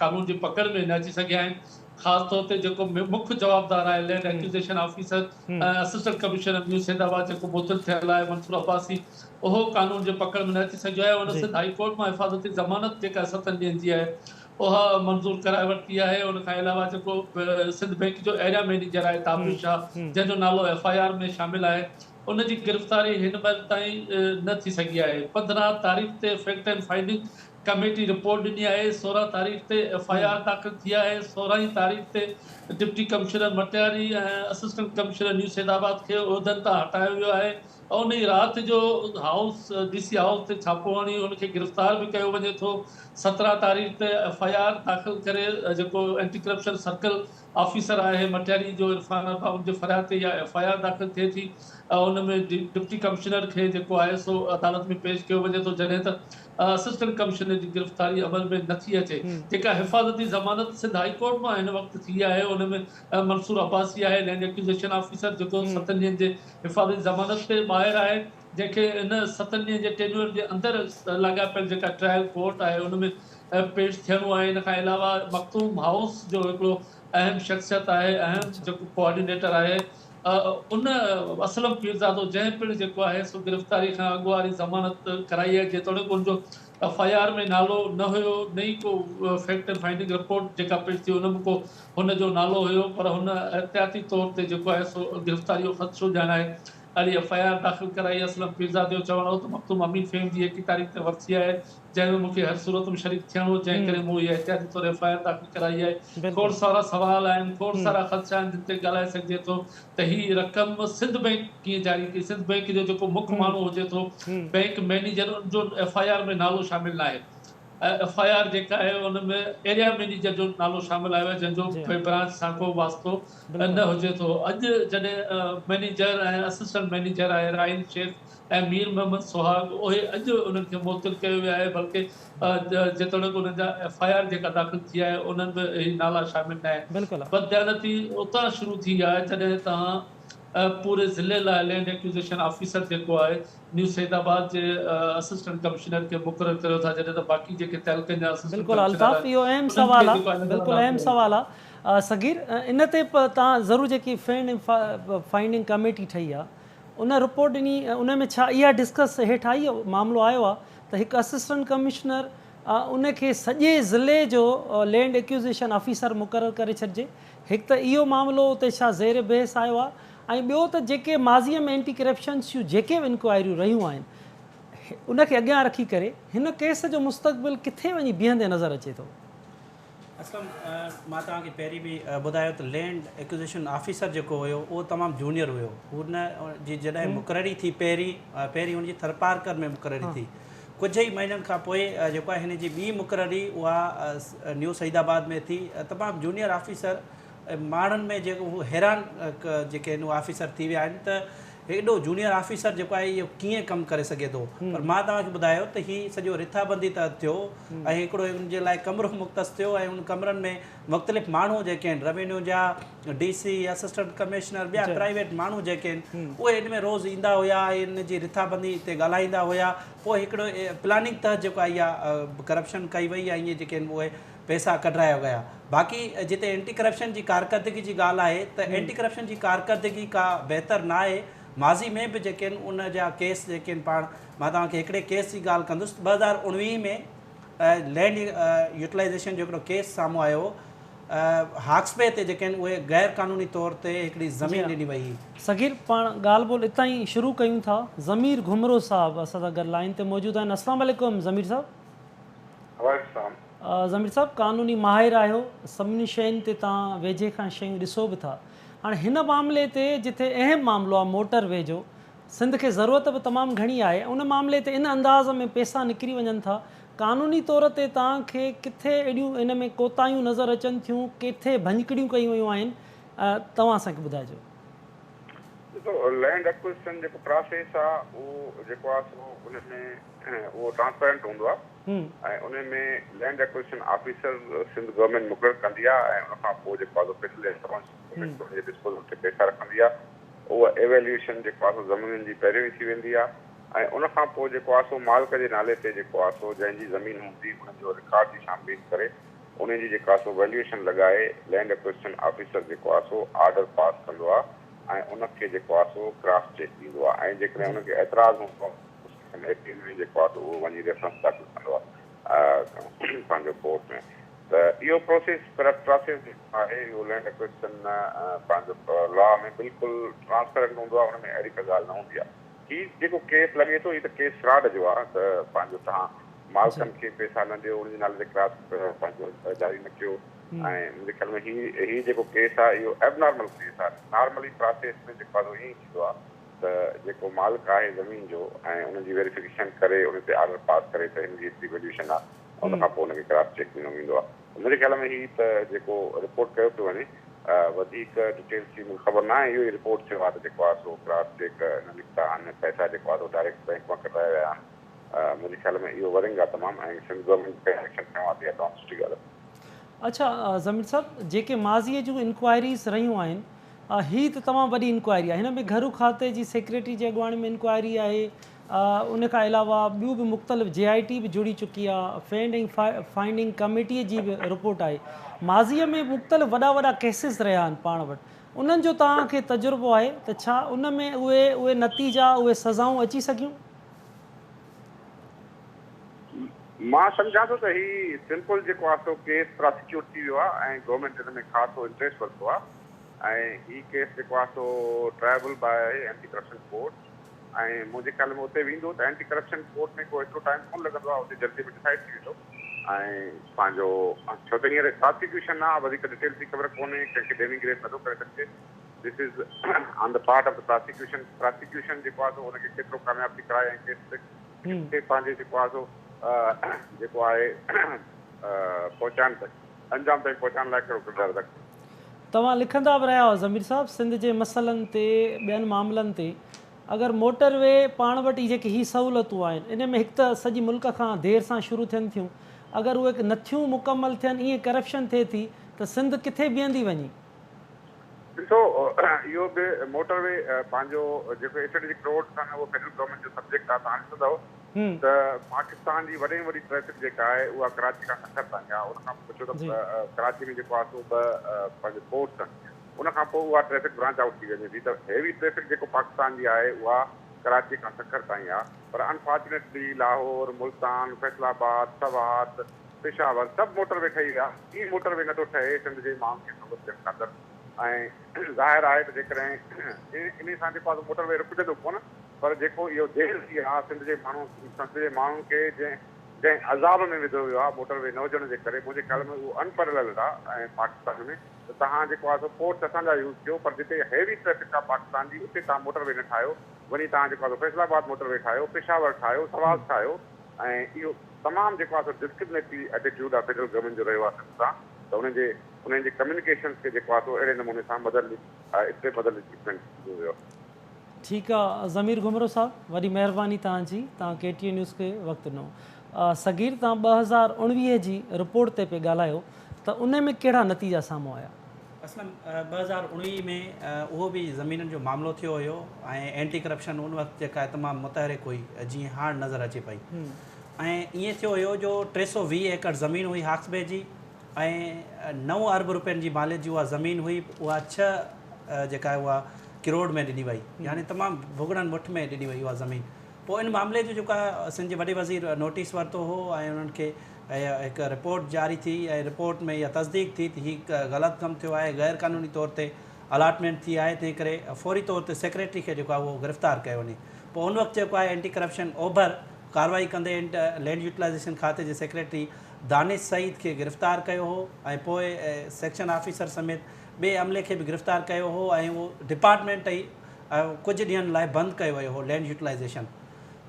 قانون جي پڪڙ ۾ نه اچي سگهيا آهن خاص طور تي جيڪو مک جوابدار آهي land acquisition officer ۽ assistant commissioner new Saeedabad جيڪو معطل ٿيل آهي منصور عباسي اهو قانون جي پڪڙ ۾ نه اچي سگهيو آهي ان سنڌ هائي ڪورٽ مان حفاظتي ضمانت جيڪا ستن ڏينهن جي آهي اها منظور ڪرائي ورتي آهي ان کان علاوه جيڪو سنڌ بئنڪ جو ايريا مئنيجر آهي تابش شاهه جنهن جو نالو ايف I R ۾ شامل آهي ان جي گرفتاري هن مهل تائين نه ٿي سگهي آهي 15 تاريخ تي fact and finding committee report ڏني آهي 16 تاريخ تي ايف I R داخل ٿي آهي 16 ئي تاريخ تي deputy commissioner Matiari ۽ assistant commissioner new Saeedabad کي عهدن تان هٽايو ويو آهي ۽ ان ئي رات جو هائوس ڊي سي هائوس تي ڇاپو هڻي ان کي گرفتار به ڪيو وڃي ٿو 17 تاريخ تي ايف I R داخل ڪري جيڪو اينٽي ڪرپشن سرڪل آفيسر آهي مٽياري جو عرفان عطا ان جي فرياد تي اها ايف I R داخل ٿئي ٿي ۽ ان ۾ ڊپٽي ڪمشنر کي جيڪو آهي سو عدالت ۾ پيش ڪيو وڃي ٿو جڏهن ته اسسٽنٽ ڪمشنر جي گرفتاري عمل ۾ نٿي اچي جيڪا حفاظتي ضمانت سنڌ هائي ڪورٽ مان هن وقت ٿي آهي ان ۾ منصور عباسي آهي لينڊ ايڪوزيشن آفيسر جيڪو ستن ڏينهن جي حفاظتي ضمانت تي ٻاهر آهي جنهن کي ان ستن ڏينهن جي ٽينيور جي اندر لاڳاپيل جيڪا ٽرائل ڪورٽ آهي ان ۾ پيش ٿيڻو آهي ان کان علاوه مخدوم هائوس جو هڪڙو اهم شخصيت آهي اهم جيڪو ڪوآرڊينيٽر آهي ان اسلم پيرزادو جنهن پڻ جيڪو آهي سو گرفتاري کان اڳ واري ضمانت ڪرائي آهي جيتوڻيڪ ان جو ايف I R ۾ نالو نه هيو نه ئي ڪو فيڪٽ اينڊ فائنڊنگ رپورٽ جيڪا پيش ٿي ان ۾ ڪو هن جو نالو هيو پر هن احتياطي طور تي جيڪو آهي سو گرفتاري جو خدشو ڄاڻائي اهڙي ايف I R داخل ڪرائي اسلم پيرزادي جو چوڻ هو ته مخدوم امين فهيم جي ايڪيهه تاريخ تي ورسي آهي جنهن ۾ مون کي هر صورت ۾ شريڪ ٿيڻو هو، جنهن ڪري مون اها احتياطي طور ايف I R داخل ڪرائي آهي. کوڙ سارا سوال آهن، کوڙ سارا خدشا آهن جن تي ڳالهائي سگهجي ٿو ته هي رقم سنڌ بئنڪ ڪيئن جاري ڪئي، سنڌ بئنڪ جو جيڪو مک ماڻهو هجي ٿو بئنڪ مئنيجر ان جو ايف I R ۾ نالو شامل ناهي، ايف I R جيڪا آهي ان ۾ ايريا مئنيجر جو نالو شامل آيو آهي جنهن جو برانچ سان ڪو واسطو نه هجي ٿو. اڄ جڏهن مئنيجر ۽ اسسٽنٽ مئنيجر آهي راحيل شيخ ۽ مير محمد سهاڳ اهي اڄ انهن کي معطل ڪيو ويو آهي بلڪه جيتوڻيڪ انهن جا ايف I R جيڪا داخل ٿي آهي انهن ۾ هي نالا شامل نه آهن. بدديانتي اتان شروع ٿي آهي جڏهن توهان پوري ضلعي لاء لينڊ ايڪوزيشن آفيسر جيڪو آهي نيو سعيد آباد جي اسسٽنٽ ڪمشنر کي مقرر ڪريو ٿا جڏهن ته باقي جيڪي تعلقن جا اسسٽنٽ بلڪل ڪمشنر الطاف آهن اهو اهم انهن سوال کي آ جيڪو آهي نظر بلڪل انداز اهم ڪيو وڃي. سوال آ صغير ان تي توهان ضرور جيڪي فينڊ ۽ فائنڊنگ ڪميٽي ٺهي آ ان رپورٽ ڏني ان ۾ ڇا اها ڊسڪس هيٺ آئي معاملو آيو آ ته هڪ اسسٽنٽ ڪمشنر ان کي سڄي ضلعي جو لينڊ ايڪوزيشن آفيسر مقرر ڪري ڇڏجي هڪ ته اهو معاملو اتي ڇا زير بحث آيو آ ۽ ٻيو ته جيڪي ماضيء ۾ اينٽي ڪرپشنس جون جيڪي به انڪوائريون رهيون آهن ان کي اڳيان رکي ڪري هن ڪيس جو مستقبل ڪٿي وڃي بيهندي نظر اچي ٿو. اسلم مان توهان کي پهرين به ٻڌايو ته لينڊ ايڪوزيشن آفيسر جيڪو هيو اهو تمام جونيئر هيو هن جي جڏهن مقرري ٿي پهرين پهرين هن جي ٿرپارڪر ۾ مقرري ٿي ڪجهه ئي مهينن کان پوء جيڪو آهي هن جي ٻي مقرري اها نيو سعيد آباد ۾ ٿي تمام جونيئر آفيسر ماڻهن ۾ جيڪو هو حيران جيڪي آهن اهي آفيسر ٿي ويا آهن ته هيڏو جونيئر آفيسر جيڪو آهي اهو ڪيئن ڪم ڪري سگهي ٿو پر مان توهان کي ٻڌايو ته هي سڄو رٿابندي تحت ٿيو ۽ هڪڙو ان جي لاء ڪمرو مختص ٿيو ۽ ان ڪمرن ۾ مختلف ماڻهو جيڪي آهن روينيو جا ڊي سي اسسٽنٽ ڪمشنر ٻيا پرائيويٽ ماڻهو جيڪي آهن اهي ان ۾ روز ايندا هيا ۽ ان جي رٿابندي تي ڳالهائيندا هيا پوء هڪڙو پلاننگ تحت جيڪو آهي اها ڪرپشن ڪئي وئي ۽ اهي جيڪي آهن اهي پئسا ڪڍرايا ويا. باقي جتي اينٽي ڪرپشن جي ڪارڪردگي جي ڳالهه آهي ته اينٽي ڪرپشن جي ڪارڪردگي ڪا بهتر نه آهي، ماضي ۾ به جيڪي آهن ان جا ڪيس جيڪي آهن پاڻ مان توهان کي هڪڙي ڪيس جي ڳالهه ڪندس ته 2019 ۾ لينڊ يوٽيلائيزيشن جو هڪڙو ڪيس سامهون آيو هو هاڪس بي تي جيڪي آهن اهي غير قانوني طور تي هڪڙي زمين ڏني وئي هئي. صغير پاڻ ڳالهه ٻولهه اتان ئي شروع ڪيون ٿا ضمير گهمرو صاحب اسان سان گڏ لائين تي موجود آهن السلام عليڪم ضمير صاحب. وعليڪم السلام. ضمير صاحب قانوني ماهر آهيو سڀني شين تي توهان ويجهي کان شيون ڏسو به ٿا هاڻي هن معاملي تي جتي اهم معاملو آهي موٽر وي جو سنڌ کي ضرورت به تمام گهڻي آهي ان معاملي تي ان انداز ۾ پيسا نڪري وڃن ٿا قانوني طور تي توهان کي ڪٿي اهڙيون ان ۾ ڪوتاهيون نظر اچن ٿيون ڪٿي ڀڃڪڙيون ڪيون ويون آهن توهان اسان کي ٻڌائجو. ڏسو لينڊ اڪوزيشن جيڪو پراسيس آهي اهو جيڪو آهي سو ان ۾ اهو ٽرانسپيرنٽ هوندو آهي ۽ ان ۾ land acquisition officer Sindh government مقرر ڪندي آهي ۽ ان کان پوء جيڪو آهي سو فيڊرل اڪائونٽس گورنمينٽ ان جي ڊسپوزل تي پئسا رکندي آهي اها ايويليوشن جيڪو آهي سو زمينن جي پهريون ئي ٿي ويندي آهي ۽ ان کان پوء جيڪو آهي سو مالڪ جي نالي تي جيڪو آهي سو جنهن جي زمين هوندي ان جو رڪارڊ جي ڇان بين ڪري ان جي جيڪا سو ويليوشن لڳائي لينڊ ايڪوزيشن آفيسر جيڪو آهي سو آرڊر پاس ڪندو آهي ۽ ان کي جيڪو آهي سو ڪراس چيڪ ڏيندو آهي ۽ جيڪڏهن ان کي اعتراض هوندو آهي سيڪشن ايٽين ۾ جيڪو آهي سو اهو وڃي ريفرنس داخل ڪندو آهي پنهنجو ڪورٽ ۾ ته اهو پروسيس پراسيس جيڪو آهي اهو لينڊ اڪوزيشن پنهنجو لا ۾ بلڪل ٽرانسپيرنٽ هوندو آهي ان ۾ اهڙي ڪا ڳالهه نه هوندي آهي هي جيڪو ڪيس لڳي ٿو هي ته ڪيس فراڊ جو آهي ته پنهنجو توهان مالڪن کي پيسا نه ڏيو ان جي نالي تي ڪراس پنهنجو جاري نه ڪيو ۽ منهنجي خيال ۾ هي هي جيڪو ڪيس آهي اهو ايب نارمل ڪيس آهي نارملي پراسيس ۾ جيڪو آهي سو ائين ئي ٿيندو آهي ته جيڪو مالڪ آهي زمين جو ۽ ان جي ويريفڪيشن ڪري ان تي آرڊر پاس ڪري ته هن جي ايتري ويليوشن آهي ان کان پوء ان کي ڪراس چيڪ ڏنو ويندو آهي منهنجي خيال ۾ هي ته جيڪو رپورٽ ڪيو پيو وڃي وڌيڪ ڊيٽيلس جي مونکي خبر نه آهي اهو ئي رپورٽ ٿيو آهي ته جيڪو آهي سو ڪراس چيڪ نه نڪتا آهن پئسا جيڪو آهي سو ڊائريڪٽ بئنڪ مان ڪڍرايا ويا آهن منهنجي خيال ۾ اهو ورنگ آهي تمام ۽ سنڌ گورنمينٽ ڪهڙو ايڪشن کنيو آهي ته اها تمام سٺي ڳالهه آهي. اڇا ضمير صاحب جيڪي ماضيء جون انڪوائريز رهيون آهن هي ته تمام وڏي انڪوائري آهي. هن ۾ گهرو کاتي جي سيڪريٽري جي اڳواڻي ۾ انڪوائري آهي. ان کان علاوه ٻيون به مختلف جي آء ٽي به جڙي چڪي آهي. فينڊ ۽ فائنڊنگ ڪميٽي جي به رپورٽ آهي. ماضي ۾ مختلف وڏا وڏا ڪيسز رهيا آهن پاڻ وٽ. انهن جو توهان کي تجربو آهي ته ڇا ان ۾ اهي اهي نتيجا اهي سزائون اچي سگهيون؟ مان سمجهان ٿو ته هي سمپل جيڪو آهي سو ڪيس پراسيڪيوٽ ٿي ويو آهي ۽ گورنمينٽ ان ۾ خاصو انٽريسٽ ورتو آهي. ۽ هي ڪيس جيڪو آهي سو ٽرائبل به آهي اينٽي ڪرپشن ڪورٽ ۽ منهنجي خيال ۾ اتي ويندو ته اينٽي ڪرپشن ڪورٽ ۾ ڪو ايترو ٽائيم ڪونه لڳندو آهي اتي جلدي ۾ ڊسائيڊ ٿي ويندو ۽ پنهنجو ڇو ته هينئر پراسيڪيوشن آهي وڌيڪ ڊيٽيلس جي خبر ڪونهي ڪنهن کي ڊينيگريٽ نٿو ڪري سگهجي this is on the part of the prosecution prosecution جيڪو آهي سو ان کي ڪيترو ڪامياب ٿي ڪرائي ۽ ڪيس ڪٿي پنهنجي جيڪو آهي سو جيڪو آهي پهچائڻ انجام تائين پهچائڻ لاء ڪهڙو ڪردار ادا ڪندو. توهان لکندا به رهيا آهيو ضمير صاحب سنڌ جي مسئلن تي ٻين معاملن تي اگر موٽر وي پاڻ وٽ هي جيڪي هي سهولتون آهن ان ۾ هڪ ته سڄي ملڪ کان دير سان شروع ٿين ٿيون اگر اهي نٿيون مڪمل ٿين ائين ڪرپشن ٿئي ٿي ته سنڌ ڪٿي بيهندي وڃي. ڏسو اهو به موٽر وي پنهنجو جيڪو اسٽريٽجڪ روڊس آهن اهو فيڊرل گورنمينٽ جو سبجيڪٽ آهي توهان ڏسندؤ ته پاڪستان جي وڏي ۾ وڏي ٽريفڪ جيڪا آهي اها ڪراچي کان سکر تائين آهي ان کان پوء ڇو ته ڪراچي ۾ جيڪو آهي سو ٻه پنهنجو پورٽس آهن ان کان پوء اها ٽريفڪ برانچ آئوٽ ٿي وڃي ٿي ته هيوي ٽريفڪ جيڪو پاڪستان جي آهي اها ڪراچي کان سکر تائين آهي پر انفارچونيٽلي لاهور، ملتان، فيصل آباد، سوات، پشاور سڀ موٽر وي ٺهي ويا هي موٽر وي نٿو ٺهي سنڌ جي ماڻهن کي سهولت ڏيڻ خاطر ۽ ظاهر آهي ته جيڪڏهن انهي سان جيڪو آهي سو موٽر وي رڪجندو ڪونه پر جيڪو اهو دير ٿي آهي سنڌ جي ماڻهو سنڌ جي ماڻهن کي جنهن جنهن عذاب ۾ وڌو ويو آهي موٽر وي نه هجڻ جي ڪري منهنجي خيال ۾ اهو انپيرللڊ آهي ۽ پاڪستان ۾ ته توهان جيڪو آهي سو پورٽس اسان جا يوز ڪيو پر جتي هيوي ٽريفڪ آهي پاڪستان جي اتي توهان موٽر وي نه ٺاهيو وڃي توهان جيڪو آهي سو فيصل آباد موٽر وي ٺاهيو پشاور ٺاهيو سوات ٺاهيو ۽ اهو تمام جيڪو آهي سو ڊسڪرمنيٽري ايٽيٽيوڊ آهي فيڊرل گورنمينٽ جو رهيو آهي سنڌ سان ته انهن جي انهن جي ڪميونيڪيشنز کي جيڪو آهي سو اهڙي نموني سان مدرلي اسٽيپ مدرلي ٽريٽمينٽ ڏنو ويو. ٺيڪ آ ضمير گهمرو صاحب وڏي مهرباني توهان جي توهان ڪي ٽي اين نيوز کي وقت ڏنو. صغير توهان 2019 جي رپورٽ تي پئي ڳالهايو ته ان ۾ ڪهڙا نتيجا سامهون آيا؟ اسلم 2019 ۾ اهو به زمينن جو معاملو ٿيو هيو ۽ اينٽي ڪرپشن ان وقت جيڪا آهي تمام متحرڪ هئي جيئن هاڻ نظر اچي پئي ۽ ائين ٿيو هيو جو 320 ايڪڙ زمين هئي هاڪس بي جي ۽ نو ارب روپين جي ماليت جي اها زمين هئي اها ڇهه جيڪا آهي اها ڪروڙ ۾ ڏني وئي يعني تمام ڀڳڙن مٺ ۾ ڏني وئي اها زمين پوء ان معاملي جو جيڪو آهي سنڌ جي وڏي وزير نوٽيس ورتو هو ۽ انهن کي هڪ رپورٽ جاري ٿي ۽ رپورٽ ۾ اها تصديق ٿي ته هي غلط ڪم ٿيو آهي غير قانوني طور تي الاٽمينٽ ٿي آهي تنهن ڪري فوري طور تي سيڪريٽري کي جيڪو آهي اهو گرفتار ڪيو وڃي پوء ان وقت جيڪو آهي اينٽي ڪرپشن اوڀر ڪارروائي ڪندي لينڊ يوٽيلائيزيشن کاتي جي سيڪريٽري دانش سعيد کي گرفتار ڪيو هو ۽ پوء سيڪشن آفيسر سميت ٻئي عملي کي به گرفتار ڪيو هو ۽ اهو ڊپارٽمينٽ ئي ڪجهه ڏينهن لاء بند ڪيو ويو هو لينڊ يوٽيلائيزيشن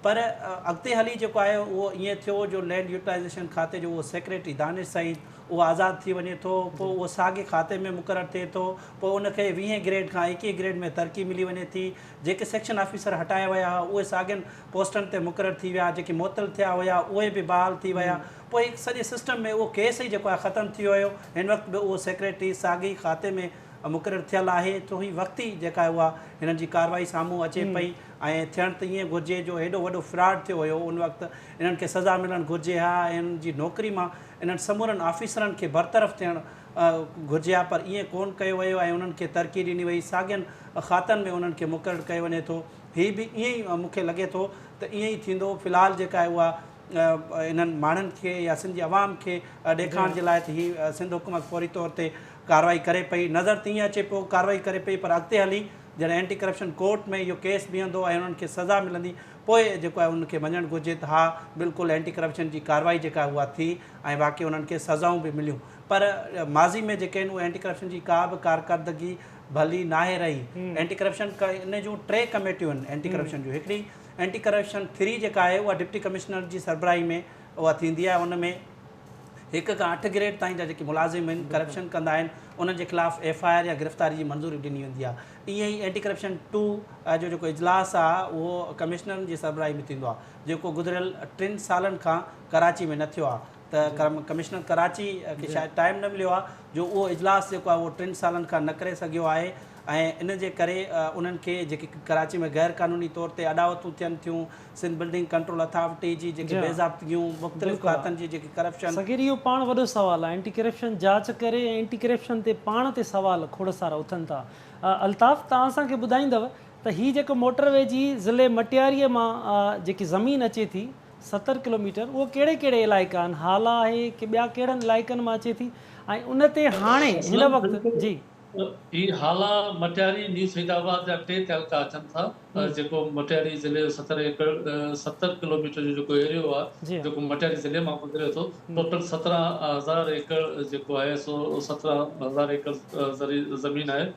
پر اڳتي هلي جيڪو آهي اهو ائين ٿيو جو لينڊ يوٽيلائيزيشن کاتي جو اهو سيڪريٽري دانش سعيد اهو آزاد ٿي وڃي ٿو پوء اهو ساڳي کاتي ۾ مقرر ٿئي ٿو پوء ان کي ويهين گريڊ کان ايڪيهين گريڊ ۾ ترقي ملي وڃي ٿي جيڪي سيڪشن آفيسر هٽايا ويا هئا اهي ساڳين پوسٽن تي مقرر ٿي ويا، جيڪي معطل ٿيا هيا اهي به بحال ٿي ويا، پوء هڪ سڄي سسٽم ۾ اهو ڪيس ئي جيڪو آهي ختم ٿي ويو، هن وقت به اهو سيڪريٽري ساڳئي کاتي ۾ مقرر ٿيل آهي، ٿو هي وقتي جيڪا آهي اها هنن جي ڪارروائي سامهون اچي پئي ۽ ٿيڻ ته ائين گهرجي جو هيڏو وڏو فراڊ ٿيو هيو ان وقت انهن کي سزا ملڻ گهرجي ها ۽ انهن جي نوڪري مان انهن سمورن آفيسرن کي برطرف ٿيڻ گهرجي ها پر ائين ڪونه ڪيو ويو ۽ انهن کي ترقي ڏني وئي ساڳين کاتن ۾ انهن کي مقرر ڪيو وڃي ٿو. هي به ائين ئي مون کي لڳي ٿو ته ائين ئي ٿيندو. في الحال جيڪا آهي اها انهن ماڻهن کي يا سنڌ جي عوام کي ڏيکارڻ جي لاء ته هي سنڌ حڪومت فوري طور تي ڪارروائي ڪري پئي نظر ته ائين اچي پيو ڪارروائي ڪري پئي پر اڳتي هلي جڏهن اينٽي ڪرپشن ڪورٽ ۾ اهو ڪيس بيهندو ۽ انهن کي سزا ملندي پوء جيڪو آهي انهن کي مڃڻ گهرجي ته ها بلڪل اينٽي ڪرپشن جي ڪارروائي جيڪا آهي اها ٿي ۽ واقعي انهن کي سزائون به مليون پر ماضي ۾ جيڪي آهن اهي اينٽي ڪرپشن جي ڪا به ڪارڪردگي ڀلي ناهي رهي. اينٽي ڪرپشن ان جون ٽي ڪميٽيون آهن اينٽي ڪرپشن جون هڪڙي اينٽي ڪرپشن ٿري جيڪا آهي اها ڊپٽي ڪمشنر جي سربراهي ۾ اها ٿيندي آهي ان ۾ هڪ کان اٺ گريڊ تائين جا جيڪي ملازم آهن ڪرپشن ڪندا آهن انهن جي خلاف ايف I R يا گرفتاري جي منظوري ڏني ويندي آهي ائين ئي اينٽي ڪرپشن ٽو جو جيڪو اجلاس آهي اهو ڪمشنرن جي سربراهي ۾ ٿيندو آهي جيڪو گذريل ٽن سالن کان ڪراچي ۾ نه ٿيو آهي ته ڪمشنر ڪراچي کي شايد ٽائيم نه مليو آهي جو اهو اجلاس جيڪو آهي اهو ٽن سالن کان نه ڪري سگهيو آهي ۽ ان جي ڪري انهن کي جيڪي ڪراچي ۾ غير قانوني طور تي اڏاوتون ٿين ٿيون سنڌ بلڊنگ ڪنٽرول اٿارٽي جي جيڪي بي ضابطگيون مختلف کاتن جي جيڪي ڪرپشن. صغير اهو پاڻ وڏو سوال آهي اينٽي ڪرپشن جاچ ڪري ۽ اينٽي ڪرپشن تي پاڻ تي سوال کوڙ سارا اٿن ٿا الطاف توهان اسان کي ٻڌائيندؤ ته هي جيڪو موٽر وي جي ضلعي مٽياري مان جيڪي زمين اچي ٿي 70 ڪلوميٽر اهو ڪهڙي ڪهڙي علائقا آهن هالا آهي ڪي ٻيا ڪهڙن علائقن مان اچي ٿي ۽ ان تي هاڻي هن وقت جي. هي هالا، مٽياري، نيو سعيد آباد جا ٽي تعلقا اچن ٿا جيڪو مٽياري ضلعي جو 70 ايڪڙ 70 ڪلوميٽر جو جيڪو ايريو آهي جيڪو مٽياري ضلعي مان گذري ٿو ٽوٽل 17 هزار ايڪڙ جيڪو آهي سو 17 هزار ايڪڙ زرعي زمين آهي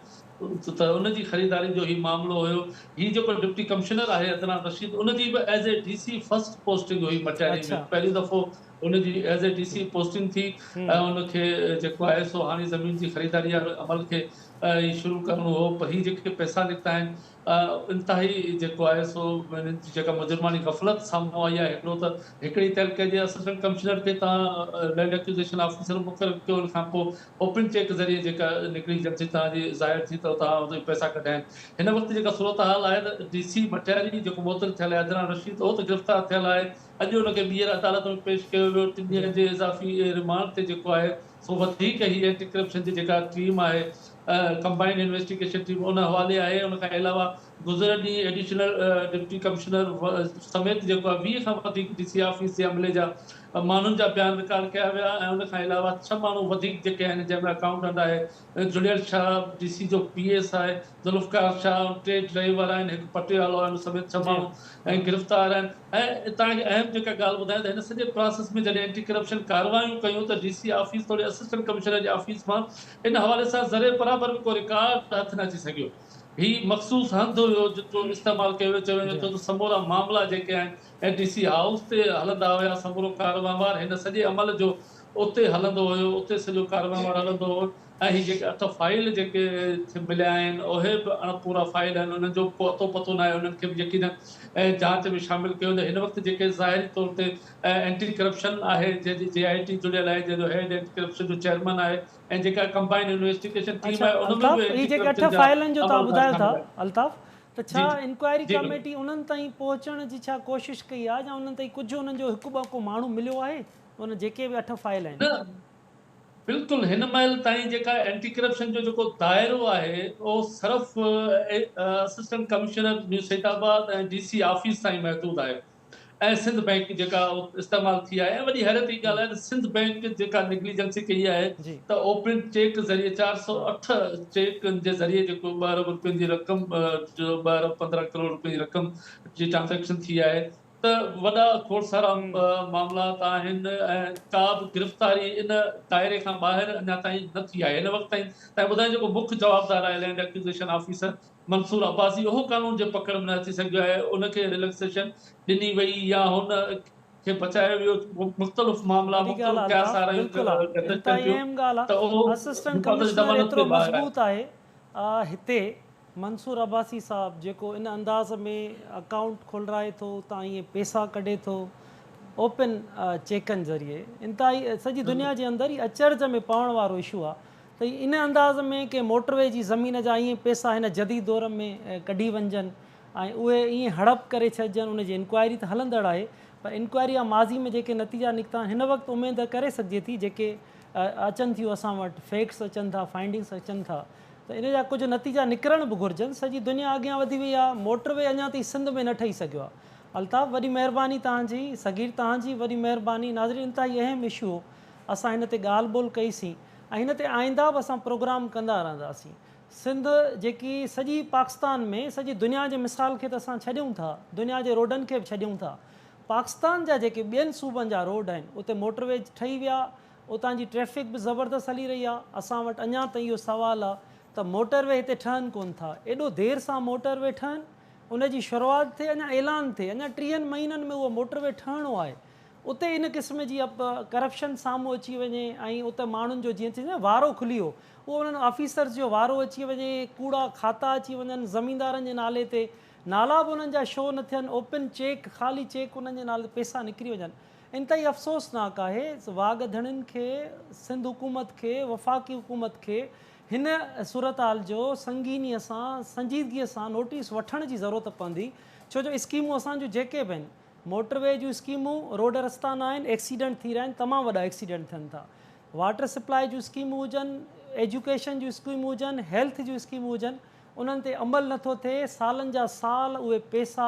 ته ان جي خريداري جو هي معاملو هيو. هي جيڪو ڊپٽي ڪمشنر آهي عدنان رشيد ان جي به as a D C first posting هئي مٽياري ۾ پهريون دفعو ان جي as a D C posting ٿي ۽ ان کي جيڪو آهي سو هاڻي زمين جي خريداري واري عمل کي شروع ڪرڻو هو پر هي جيڪي پئسا نڪتا آهن انتهائي جيڪو آهي سو انهن جي جيڪا مجرماڻي غفلت سامهون آئي آهي هڪڙو ته هڪڙي تعلقي جي اسسٽنٽ ڪمشنر کي توهان لينڊ ايڪوزيشن آفيسر مقرر ڪيو ان کان پوء اوپن چيڪ ذريعي جيڪا نڪري جنسي توهان جي ظاهر ٿي ته توهان اتي پئسا ڪڍيا آهن هن وقت جيڪا صورتحال آهي ته ڊي سي مٽياري جيڪو معطل ٿيل آهي عدنان رشيد اهو ته گرفتار ٿيل آهي اڄ ان کي ٻيهر عدالت ۾ پيش ڪيو ويو ٽن ڏينهن جي اضافي رمانڊ تي جيڪو آهي سو وڌيڪ هي اينٽي ڪرپشن جي جيڪا ٽيم آهي ڪمبائنڊ انويسٽيگيشن ٽيم ان حوالي آهي ان کان علاوه گذريل ڏينهن ايڊيشنل ڊپٽي ڪمشنر سميت جيڪو آهي 20 کان وڌيڪ ڊي سي آفيس جي عملي جا ماڻهن جا بيان رڪارڊ ڪيا ويا ۽ ان کان علاوه ڇهه ماڻهو وڌيڪ جيڪي آهن جنهن ۾ اڪائونٽنٽ آهي جڙيل شاهه ڊي سي جو پي ايس آهي ذوالفقار شاهه ٽي ڊرائيور آهن هڪ پٽيوالو آهي ان سميت ڇهه ماڻهو ۽ گرفتار آهن ۽ توهان کي اهم جيڪا ڳالهه ٻڌايان ته هن سڄي پراسيس ۾ جڏهن اينٽي ڪرپشن ڪارروايون ڪيون ته ڊي سي آفيس توڙي اسسٽنٽ ڪمشنر جي آفيس مان ان حوالي سان ذري برابر به ڪو رڪارڊ هٿ نه اچي سگهيو. هي مخصوص هنڌ هيو جتو استعمال ڪيو ويو چيو وڃي ٿو ته سمورا معاملا جيڪي آهن ڊي سي هائوس تي هلندا هيا سمورو ڪاروهنوار هن سڄي عمل جو اتي هلندو هيو اتي سڄو ڪاروهنوار هلندو هو. ۽ هي جيڪي اٺ فائيل جيڪي مليا آهن اهي به اڻ پورا فائيل آهن انهن جو به ڪو اتو پتو ناهي انهن کي به يقينن جاچ ۾ شامل ڪيو ويندو هن وقت جيڪي ظاهري طور تي اينٽي ڪرپشن آهي جنهن جي جي آء ٽي جڙيل آهي جنهن جو هيڊ اينٽي ڪرپشن جو چيئرمين آهي ۽ جيڪا ڪمبائنڊ انويسٽيگيشن ٽيم اڇا آهي ان ۾ الطاف به هي اينٽي جيڪي اٺ ڪرپشن جا فائلن جو توهان عملدار ٻڌايو ٿا شامل آهن الطاف ته جي ڇا جي انڪوائري جي بلڪل. ڪميٽي انهن تائين پهچڻ جي ڇا ڪوشش ڪئي آهي يا انهن تائين ڪجهه انهن جو هڪ ٻه ڪو ماڻهو مليو آهي ان جيڪي به اٺ فائل آهن. نه بلڪل هن مهل تائين جيڪا اينٽي ڪرپشن جو جيڪو دائرو آهي اهو صرف assistant commissioner new Saeedabad ۽ D C office تائين محدود آهي ۽ سنڌ بئنڪ جيڪا استعمال ٿي آهي ۽ وڏي حيرت جي ڳالهه آهي ته سنڌ بئنڪ جيڪا نگليجنسي ڪئي آهي ته اوپن چيڪ ذريعي 408 چيڪن جي ذريعي جيڪو ٻه ارب روپين جي رقم جو ٻه ارب 15 ڪروڙ روپين جي رقم جي ٽرانزيڪشن ٿي آهي ته وڏا کوڙ سارا معاملات آهن ۽ ڪا به گرفتاري ان دائري کان ٻاهر اڃا تائين نه ٿي آهي هن وقت تائين تائين ٻڌايان جيڪو مک جوابدار آهي land acquisition officer Mansoor Abbasi اهو قانون جي پڪڙ ۾ نه اچي سگهيو آهي ان کي رليڪسيشن ڏني وئي يا هن کي بچايو ويو مختلف معاملا وڏي مختلف ڳالهه آهي قياس الطاف آرائيون بلڪل آهي گردش ڪن انتهائي ٿيون اهم ڳالهه ته آهي اهو اسسٽنٽ حفاظتي ڪمشنر ضمانت ايترو تي ٻاهر آهي. مضبوط آهي هتي منصور عباسي صاحب جيڪو ان انداز ۾ اڪائونٽ کولرائي ٿو اتان ائين پيسا ڪڍي ٿو اوپن چيڪن ذريعي انتهائي سڄي دنيا جي اندر هي اچرج ۾ پوڻ وارو اشو آ ته ان انداز ۾ ڪنهن موٽر وي جي زمين جا ائين پيسا هن جديد دور ۾ ڪڍي وڃجن ۽ اهي ائين هڙپ ڪري ڇڏجن ان جي انڪوائري ته هلندڙ آهي پر انڪوائري جا ماضي ۾ جيڪي نتيجا نڪتا آهن هن وقت اميد ڪري سگهجي ٿي جيڪي اچن ٿيون اسان وٽ فيڪٽس اچن ٿا فائنڊنگس اچن ٿا ته ان جا ڪجهه نتيجا نڪرڻ به گهرجن، سڄي دنيا اڳيان وڌي وئي آ، موٽر وي اڃا تائين سنڌ ۾ نه ٺهي سگهيو آ. الطاف وڏي مهرباني توهان جي، صغير توهان جي وڏي مهرباني، ناظرين انتهائي اهم اشو هو، اسان هن تي ڳالهه ٻولهه ڪئي سين ۽ هن تي آئنده به اسان پروگرام ڪندا رهنداسين. سنڌ جيڪي سڄي پاڪستان ۾ سڄي دنيا جي مثال کي ته اسان ڇڏيون ٿا، دنيا جي روڊن کي به ڇڏيون ٿا، پاڪستان جا جيڪي ٻين صوبن جا روڊ آهن اتي موٽر ويز ٺهي ويا، اتان جي ٽريفڪ به زبردست هلي رهي آ، اسان وٽ اڃا تائين اهو سوال آ ته موٽر وي هتي ٺهن ڪونه ٿا، ايڏو دير سان موٽر وي ٺهن، ان جي شروعات ٿئي اڃا اعلان ٿئي اڃا ٽيهن مهينن ۾ اهو موٽر وي ٺهڻو آهي، اتي ان قسم جي ڪرپشن سامهون اچي وڃي ۽ اتي ماڻهن جو جيئن چئجي نه وارو کلي ويو اهو انهن آفيسرز جو وارو اچي وڃي، ڪوڙا کاتا اچي وڃن زميندارن جي نالي تي، نالا به انهن جا شو نه ٿين، اوپن چيڪ خالي چيڪ انهن جي نالي تي پيسا نڪري وڃن. انتهائي افسوسناڪ آهي واڳ ڌڻين کي، سنڌ حڪومت کي، وفاقي حڪومت کي هن صورتحال جو سنگينيء سان سنجيدگيء سان نوٽيس وٺڻ جي ضرورت پوندي ڇو جو اسڪيمون اسان جون جيڪي به آهن موٽر وي جون اسڪيمون روڊ رستا نه آهن ايڪسيڊنٽ ٿي رهيا آهن تمام وڏا ايڪسيڊنٽ ٿين ٿا واٽر سپلاء جون اسڪيمون هجن ايجوڪيشن جون اسڪيمون هجن هيلٿ جون اسڪيمون هجن انهن تي عمل نٿو ٿئي سالن جا سال اهي پيسا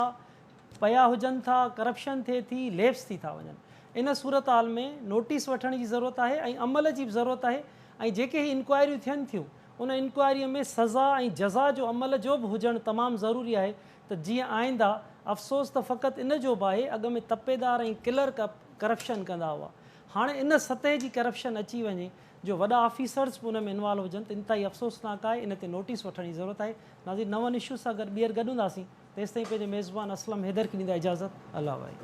پيا هجن ٿا، ڪرپشن ٿئي ٿي، ليپس ٿي ٿا وڃن. ان صورتحال ۾ نوٽيس وٺڻ جي ضرورت آهي ۽ عمل جي به ضرورت آهي ۽ جيڪي هي انڪوائريون ٿين ٿيون ان انڪوائريء ۾ سزا ۽ جزا جو عمل جو به هجڻ تمام ضروري آهي ته جيئن آئنده افسوس ته فقط ان جو به آهي اڳ ۾ تپيدار ۽ ڪلرڪ ڪرپشن ڪندا هئا هاڻي ان سطح جي ڪرپشن اچي وڃي جو وڏا آفيسرز به ان ۾ انوالو هجن ته انتهائي افسوسناڪ آهي ان تي نوٽيس وٺڻ جي ضرورت آهي. ناظرين نون اشوز سان گڏ ٻيهر گڏ هونداسين. تيستائين پنهنجي ميزبان اسلم حيدر کي ڏيندا اجازت الله واهي.